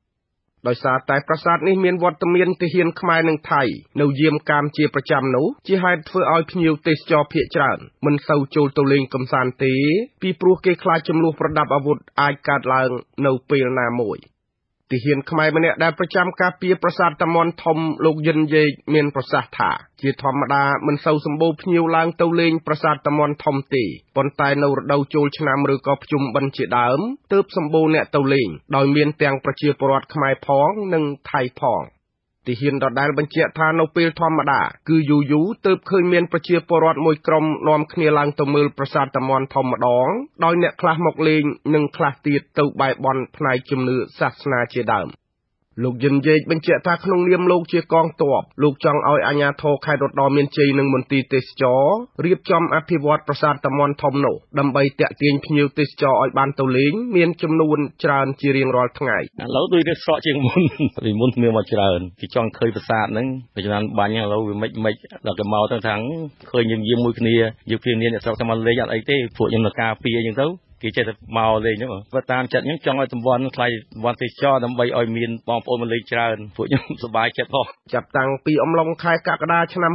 ដោយសារតែប្រាសាទនេះមានវត្តមានទាហានខ្មែរនិងថៃនៅយាមកាមជាប្រចាំនោះ ជាហេតុធ្វើឲ្យភ្ញៀវទេសចរភាគច្រើនមិនសូវចូលទៅលេងកម្សាន្តទេ ពីព្រោះគេខ្លាចចំនួនប្រដាប់អាវុធអាចកើតឡើងនៅពេលណាមួយ។ ទាហានខ្មែរម្នាក់ដែលប្រចាំការពារប្រាសាទតាមាន់ធំ លោកយិនយេក មានប្រសាសន៍ថា ជាធម្មតាមិនសូវសម្បូរភ្ញៀវឡើងទៅលេងប្រាសាទតាមាន់ធំទេ ប៉ុន្តែនៅរដូវចូលឆ្នាំ ឬក៏ភ្ជុំបិណ្ឌជាដើម ទើបសម្បូរអ្នកទៅលេង ដោយមានទាំងប្រជាពលរដ្ឋខ្មែរផង និងថៃផង។ ទាហានដដែលបញ្ជាក់ថា នៅពេលធម្មតា គឺយូរៗទើបឃើញមានប្រជាពលរដ្ឋមួយក្រុមនាំគ្នាឡើងទៅមើលប្រាសាទតាមាន់ធំម្ដង ដោយអ្នកខ្លះមកលេង និងខ្លះទៀតទៅបែរបន់ផ្នែកជំនឿសាសនាជាដើម។ លោកយិនយេកបញ្ជាក់ថា ក្នុងនាមលោកជាកងទ័ព លោកចង់ឲ្យអាជ្ញាធរខេត្តឧត្តរមានជ័យ និងមន្ទីរទេសចររៀបចំអភិវឌ្ឍប្រាសាទតាមាន់ធំនោះ ដើម្បីទាក់ទាញភ្ញៀវទេសចរឲ្យបានទៅលេងមានចំនួនច្រើនជារៀងរាល់ថ្ងៃ។ ឥឡូវដូចវាស្រកជាងមុន ពីមុនមានមកច្រើន គេចង់ឃើញប្រាសាទហ្នឹង ពីច្រើនបាញ់ ឥឡូវវាមិនដល់គេមកទៅថាឃើញយើងយាមមួយគ្នា យើងព្រានអ្នកស្រុកទៅមកលេងអត់អីទេ ពួកខ្ញុំនៅការពារអញ្ចឹងទៅ គេចេះតែមកលេងហ្នឹង។ បើតាមចិត្តខ្ញុំចង់ឲ្យតំបន់ថ្លៃតំបន់ទេសចរ ដើម្បីឲ្យមានបងប្អូនមកលេងច្រើន ពួកខ្ញុំសប្បាយចិត្តផង។ ចាប់តាំងពីអំឡុងខែកក្កដាឆ្នាំ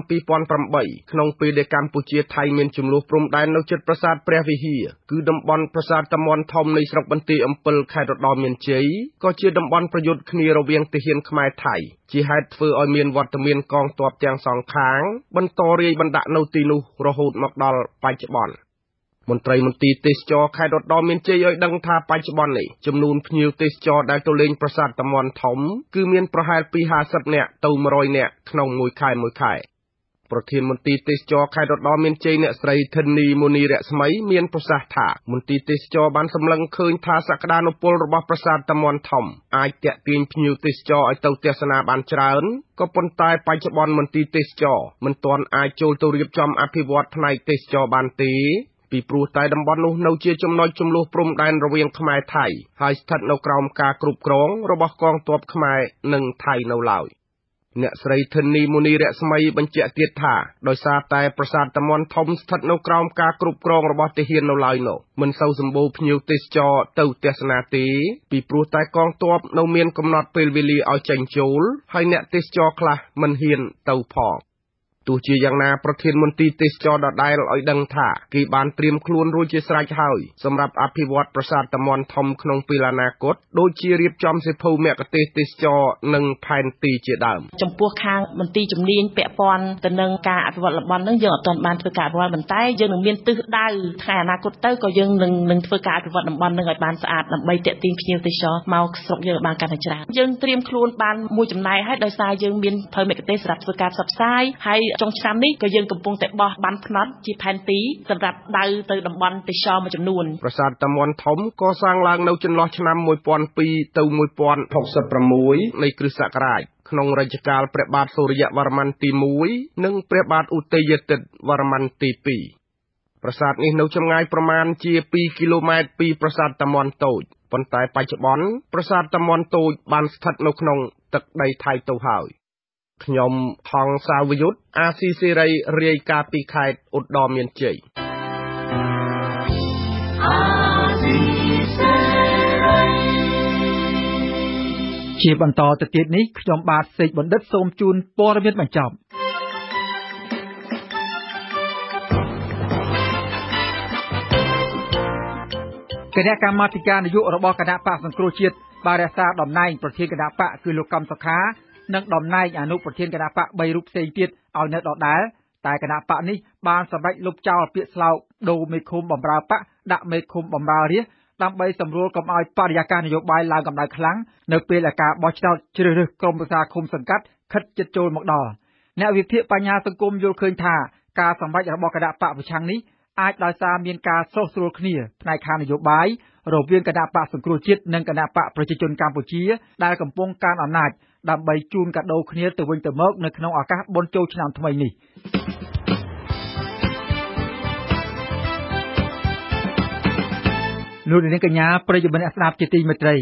2008 ក្នុងពេលដែលកម្ពុជាថៃមានចំនួនព្រំដែននៅជិតប្រាសាទព្រះវិហារ គឺតំបន់ប្រាសាទតាមាន់ធំនៃស្រុកបន្ទាយអំពិល ខេត្តឧត្តរមានជ័យ ក៏ជាតំបន់ប្រយុទ្ធគ្នារវាងទាហានខ្មែរថៃ ជាហេតុធ្វើឲ្យមានវត្តមានកងទ័ពទាំងសងខាងបន្តរាយបណ្ដាក់នៅទីនោះរហូតមកដល់បច្ចុប្បន្ន។ មន្ត្រីមន្ទីរទេសចរខេត្តឧត្តរមានជ័យឲ្យដឹងថា បច្ចុប្បន្ននេះចំនួនភ្ញៀវទេសចរដែលទៅលេងប្រាសាទតាមាន់ធំ គឺមានប្រហែលពី50នាក់ទៅ100នាក់ក្នុងមួយខែមួយខែ។ ប្រធានមន្ទីរទេសចរខេត្តឧត្តរមានជ័យ អ្នកស្រីធិននីមុនីរស្មី មានប្រសាសន៍ថា មន្ទីរទេសចរបានសម្លឹងឃើញថា សក្តានុពលរបស់ប្រាសាទតាមាន់ធំអាចទាក់ទាញភ្ញៀវទេសចរឲ្យទៅទស្សនាបានច្រើន ក៏ប៉ុន្តែបច្ចុប្បន្នមន្ទីរទេសចរមិនទាន់អាចចូលទៅរៀបចំអភិវឌ្ឍផ្នែកទេសចរបានទេ ពីព្រោះតែតំបន់នោះនៅជាចំណុចចំនួនព្រំដែនរវាងខ្មែរថៃ ហើយស្ថិតនៅក្រោមការគ្រប់គ្រងរបស់កងទ័ពខ្មែរនិងថៃនៅឡើយ។ អ្នកស្រីធិននីមុនីរស្មីបញ្ជាក់ទៀតថា ដោយសារតែប្រាសាទតាមាន់ធំស្ថិតនៅក្រោមការគ្រប់គ្រងរបស់ទាហាននៅឡើយនោះ មិនសូវសម្បូរភ្ញៀវទេសចរទៅទស្សនាទេ ពីព្រោះតែកងទ័ពនៅមានកំណត់ពេលវេលាឲ្យចេញចូល ហើយអ្នកទេសចរខ្លះមិនហ៊ានទៅផង។ ទោះជាយ៉ាងណា ប្រធានមន្ទីរទេសចរដដែលឲ្យដឹងថា គេបានត្រៀមខ្លួនរួចជាស្រេចហើយសម្រាប់អភិវឌ្ឍប្រាសាទតាមាន់ធំក្នុងពេលអនាគត ដូចជារៀបចំសៀវភៅមគ្គុទ្ទេសក៍ទេសចរនិងផែនទីជាដើម។ ចំពោះខាងមន្ទីរជំនាញពាក់ព័ន្ធទៅនឹងការអភិវឌ្ឍតំបន់ហ្នឹង យើងអត់ទាន់បានធ្វើការអភិវឌ្ឍ ប៉ុន្តែយើងនឹងមានទិសដៅថ្ងៃអនាគតទៅ ក៏យើងនឹងធ្វើការអភិវឌ្ឍតំបន់ហ្នឹងឲ្យបានស្អាត ដើម្បីទាក់ទាញភ្ញៀវទេសចរមកស្រុកយើងឲ្យបានកាន់តែច្រើន។ យើងត្រៀមខ្លួនបានមួយចំណែកហើយ ដោយសារយើងមានភៅមគ្គុទ្ទេសក៍សម្រាប់ធ្វើការផ្សព្វផ្សាយ ហើយចុងឆ្នាំនេះក៏យើងកំពុងតែបោះបានផ្នត់ជាផែនទីសម្រាប់ដៅទៅតំបន់ទេសចរមួយចំនួន។ ប្រាសាទតាមាន់ធំកសាងឡើងនៅចន្លោះឆ្នាំ1002ទៅ1066នៃគ្រិស្តសករាជ ក្នុងរជ្ជកាលព្រះបាទសូរ្យវរ្ម័នទី1 និងព្រះបាទឧទ័យទិត្យវរ្ម័នទី2។ ប្រាសាទនេះនៅចម្ងាយប្រមាណជា2គីឡូម៉ែត្រពីប្រាសាទតាមាន់តូច ប៉ុន្តែបច្ចុប្បន្នប្រាសាទតាមាន់តូចបានស្ថិតនៅក្នុងទឹកដីថៃទៅហើយ។ ខ្ញុំហងសាវយុទ្ធ អាស៊ីសេរីរាយការណ៍ពីខេត្តឧត្តរមានជ័យ។ ជាបន្តទៅទៀតនេះ ខ្ញុំបាទសេកបណ្ឌិតសូមជូនព័ត៌មានបញ្ចប់។ គណៈកម្មាធិការនយោបាយរបស់គណៈបកសង្គ្រោះជាតិបានរក្សាតំណែងប្រធានគណៈបកគឺលោកកឹមសុខា និងតំណែងអនុប្រធានគណបក្ស3រូបផ្សេងទៀតឲ្យនៅដដែល តែគណបក្សនេះបានសម្រេចលុបចោលពាក្យស្លោកដូរមេឃុំបម្រើបក្សដាក់មេឃុំបម្រើរាស្ត្រ ដើម្បីសម្រួលកុំឲ្យបរិយាកាសនយោបាយឡើងកម្ដៅខ្លាំង នៅពេលដែលការបោះឆ្នោតជ្រើសរើសក្រុមប្រឹក្សាឃុំសង្កាត់ខិតជិតចូលមកដល់។ អ្នកវិភាគបញ្ហាសង្គមយល់ឃើញថា ការសម្រេចរបស់គណបក្សប្រឆាំងនេះអាចដោយសារមានការស្រុះស្រួលគ្នាផ្នែកខាងនយោបាយរវាងគណបក្សសង្គ្រោះជាតិនិងគណបក្សប្រជាជនកម្ពុជាដែលកំពុងកាន់អំណាច ដើម្បីជូនកាដូគ្នាទៅវិញទៅមកនៅក្នុងឱកាសបុណ្យចូលឆ្នាំថ្មីនេះ។ លោកនាងកញ្ញាប្រិយមិត្តអ្នកស្ដាប់ជាទីមេត្រី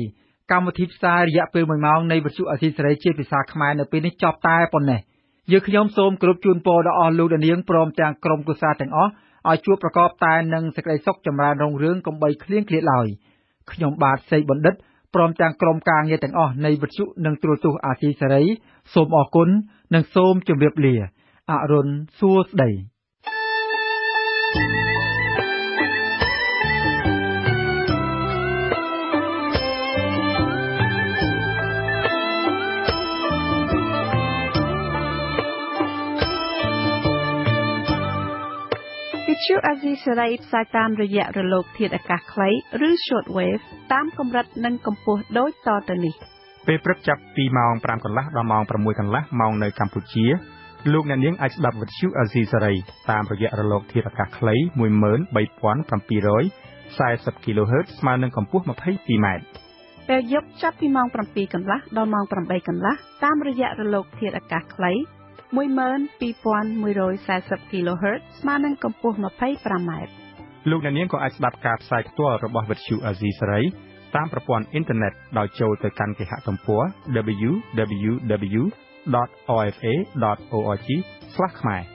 កម្មវិធីផ្សាយរយៈពេល1ម៉ោងនៃវិទ្យុអាស៊ីសេរីជាភាសាខ្មែរនៅពេលនេះចប់តែប៉ុណ្ណេះ។ យើងខ្ញុំសូមគោរពជូនពរដល់អស់លោកនាងព្រមទាំងក្រុមគ្រួសារទាំងអស់ឲ្យជួបប្រកបតែនឹងសេចក្តីសុខចម្រើនរុងរឿងកុំបីឃ្លៀងឃ្លាតឡើយ។ ខ្ញុំបាទសេកបណ្ឌិតព្រមទាំងក្រុមការងារទាំងអស់នៃវិទ្យុនិងទូរទស្សន៍អាស៊ីសេរីសូមអរគុណនិងសូមជម្រាបលា។ អរុណសួស្តី។ ទ្យុអាស៊ីសេរីផ្សាយតាមរយៈរលកធាតុអាកាសខ្លីឬ Short Wave តាមកម្រិតនិងកម្ពស់ដូចតទៅនេះ ពេលព្រឹកចាប់ពីម៉ោង5កន្លះដល់ម៉ោង6កន្លះម៉ោងនៅកម្ពុជា លោកអ្នកនាងអាចស្ដាប់វិទ្យុអាស៊ីសេរីតាមរយៈរលកធាតុអាកាសខ្លី13740 kHz ស្មើនឹងកម្ពស់ 22ម៉ែត្រ ពេលយប់ចាប់ពីម៉ោង7កន្លះដល់ម៉ោង8កន្លះតាមរយៈរលកធាតុអាកាសខ្លី12140 kHz ស្មើនឹងកម្ពស់ 25ម៉ែត្រ លោកអ្នកនាងក៏អាចស្ដាប់ការផ្សាយផ្ទាល់របស់វិទ្យុអាស៊ីសេរីតាមប្រព័ន្ធអ៊ីនធឺណិតដោយចូលទៅកាន់គេហទំព័រ www.rfa.org/ខ្មែរ។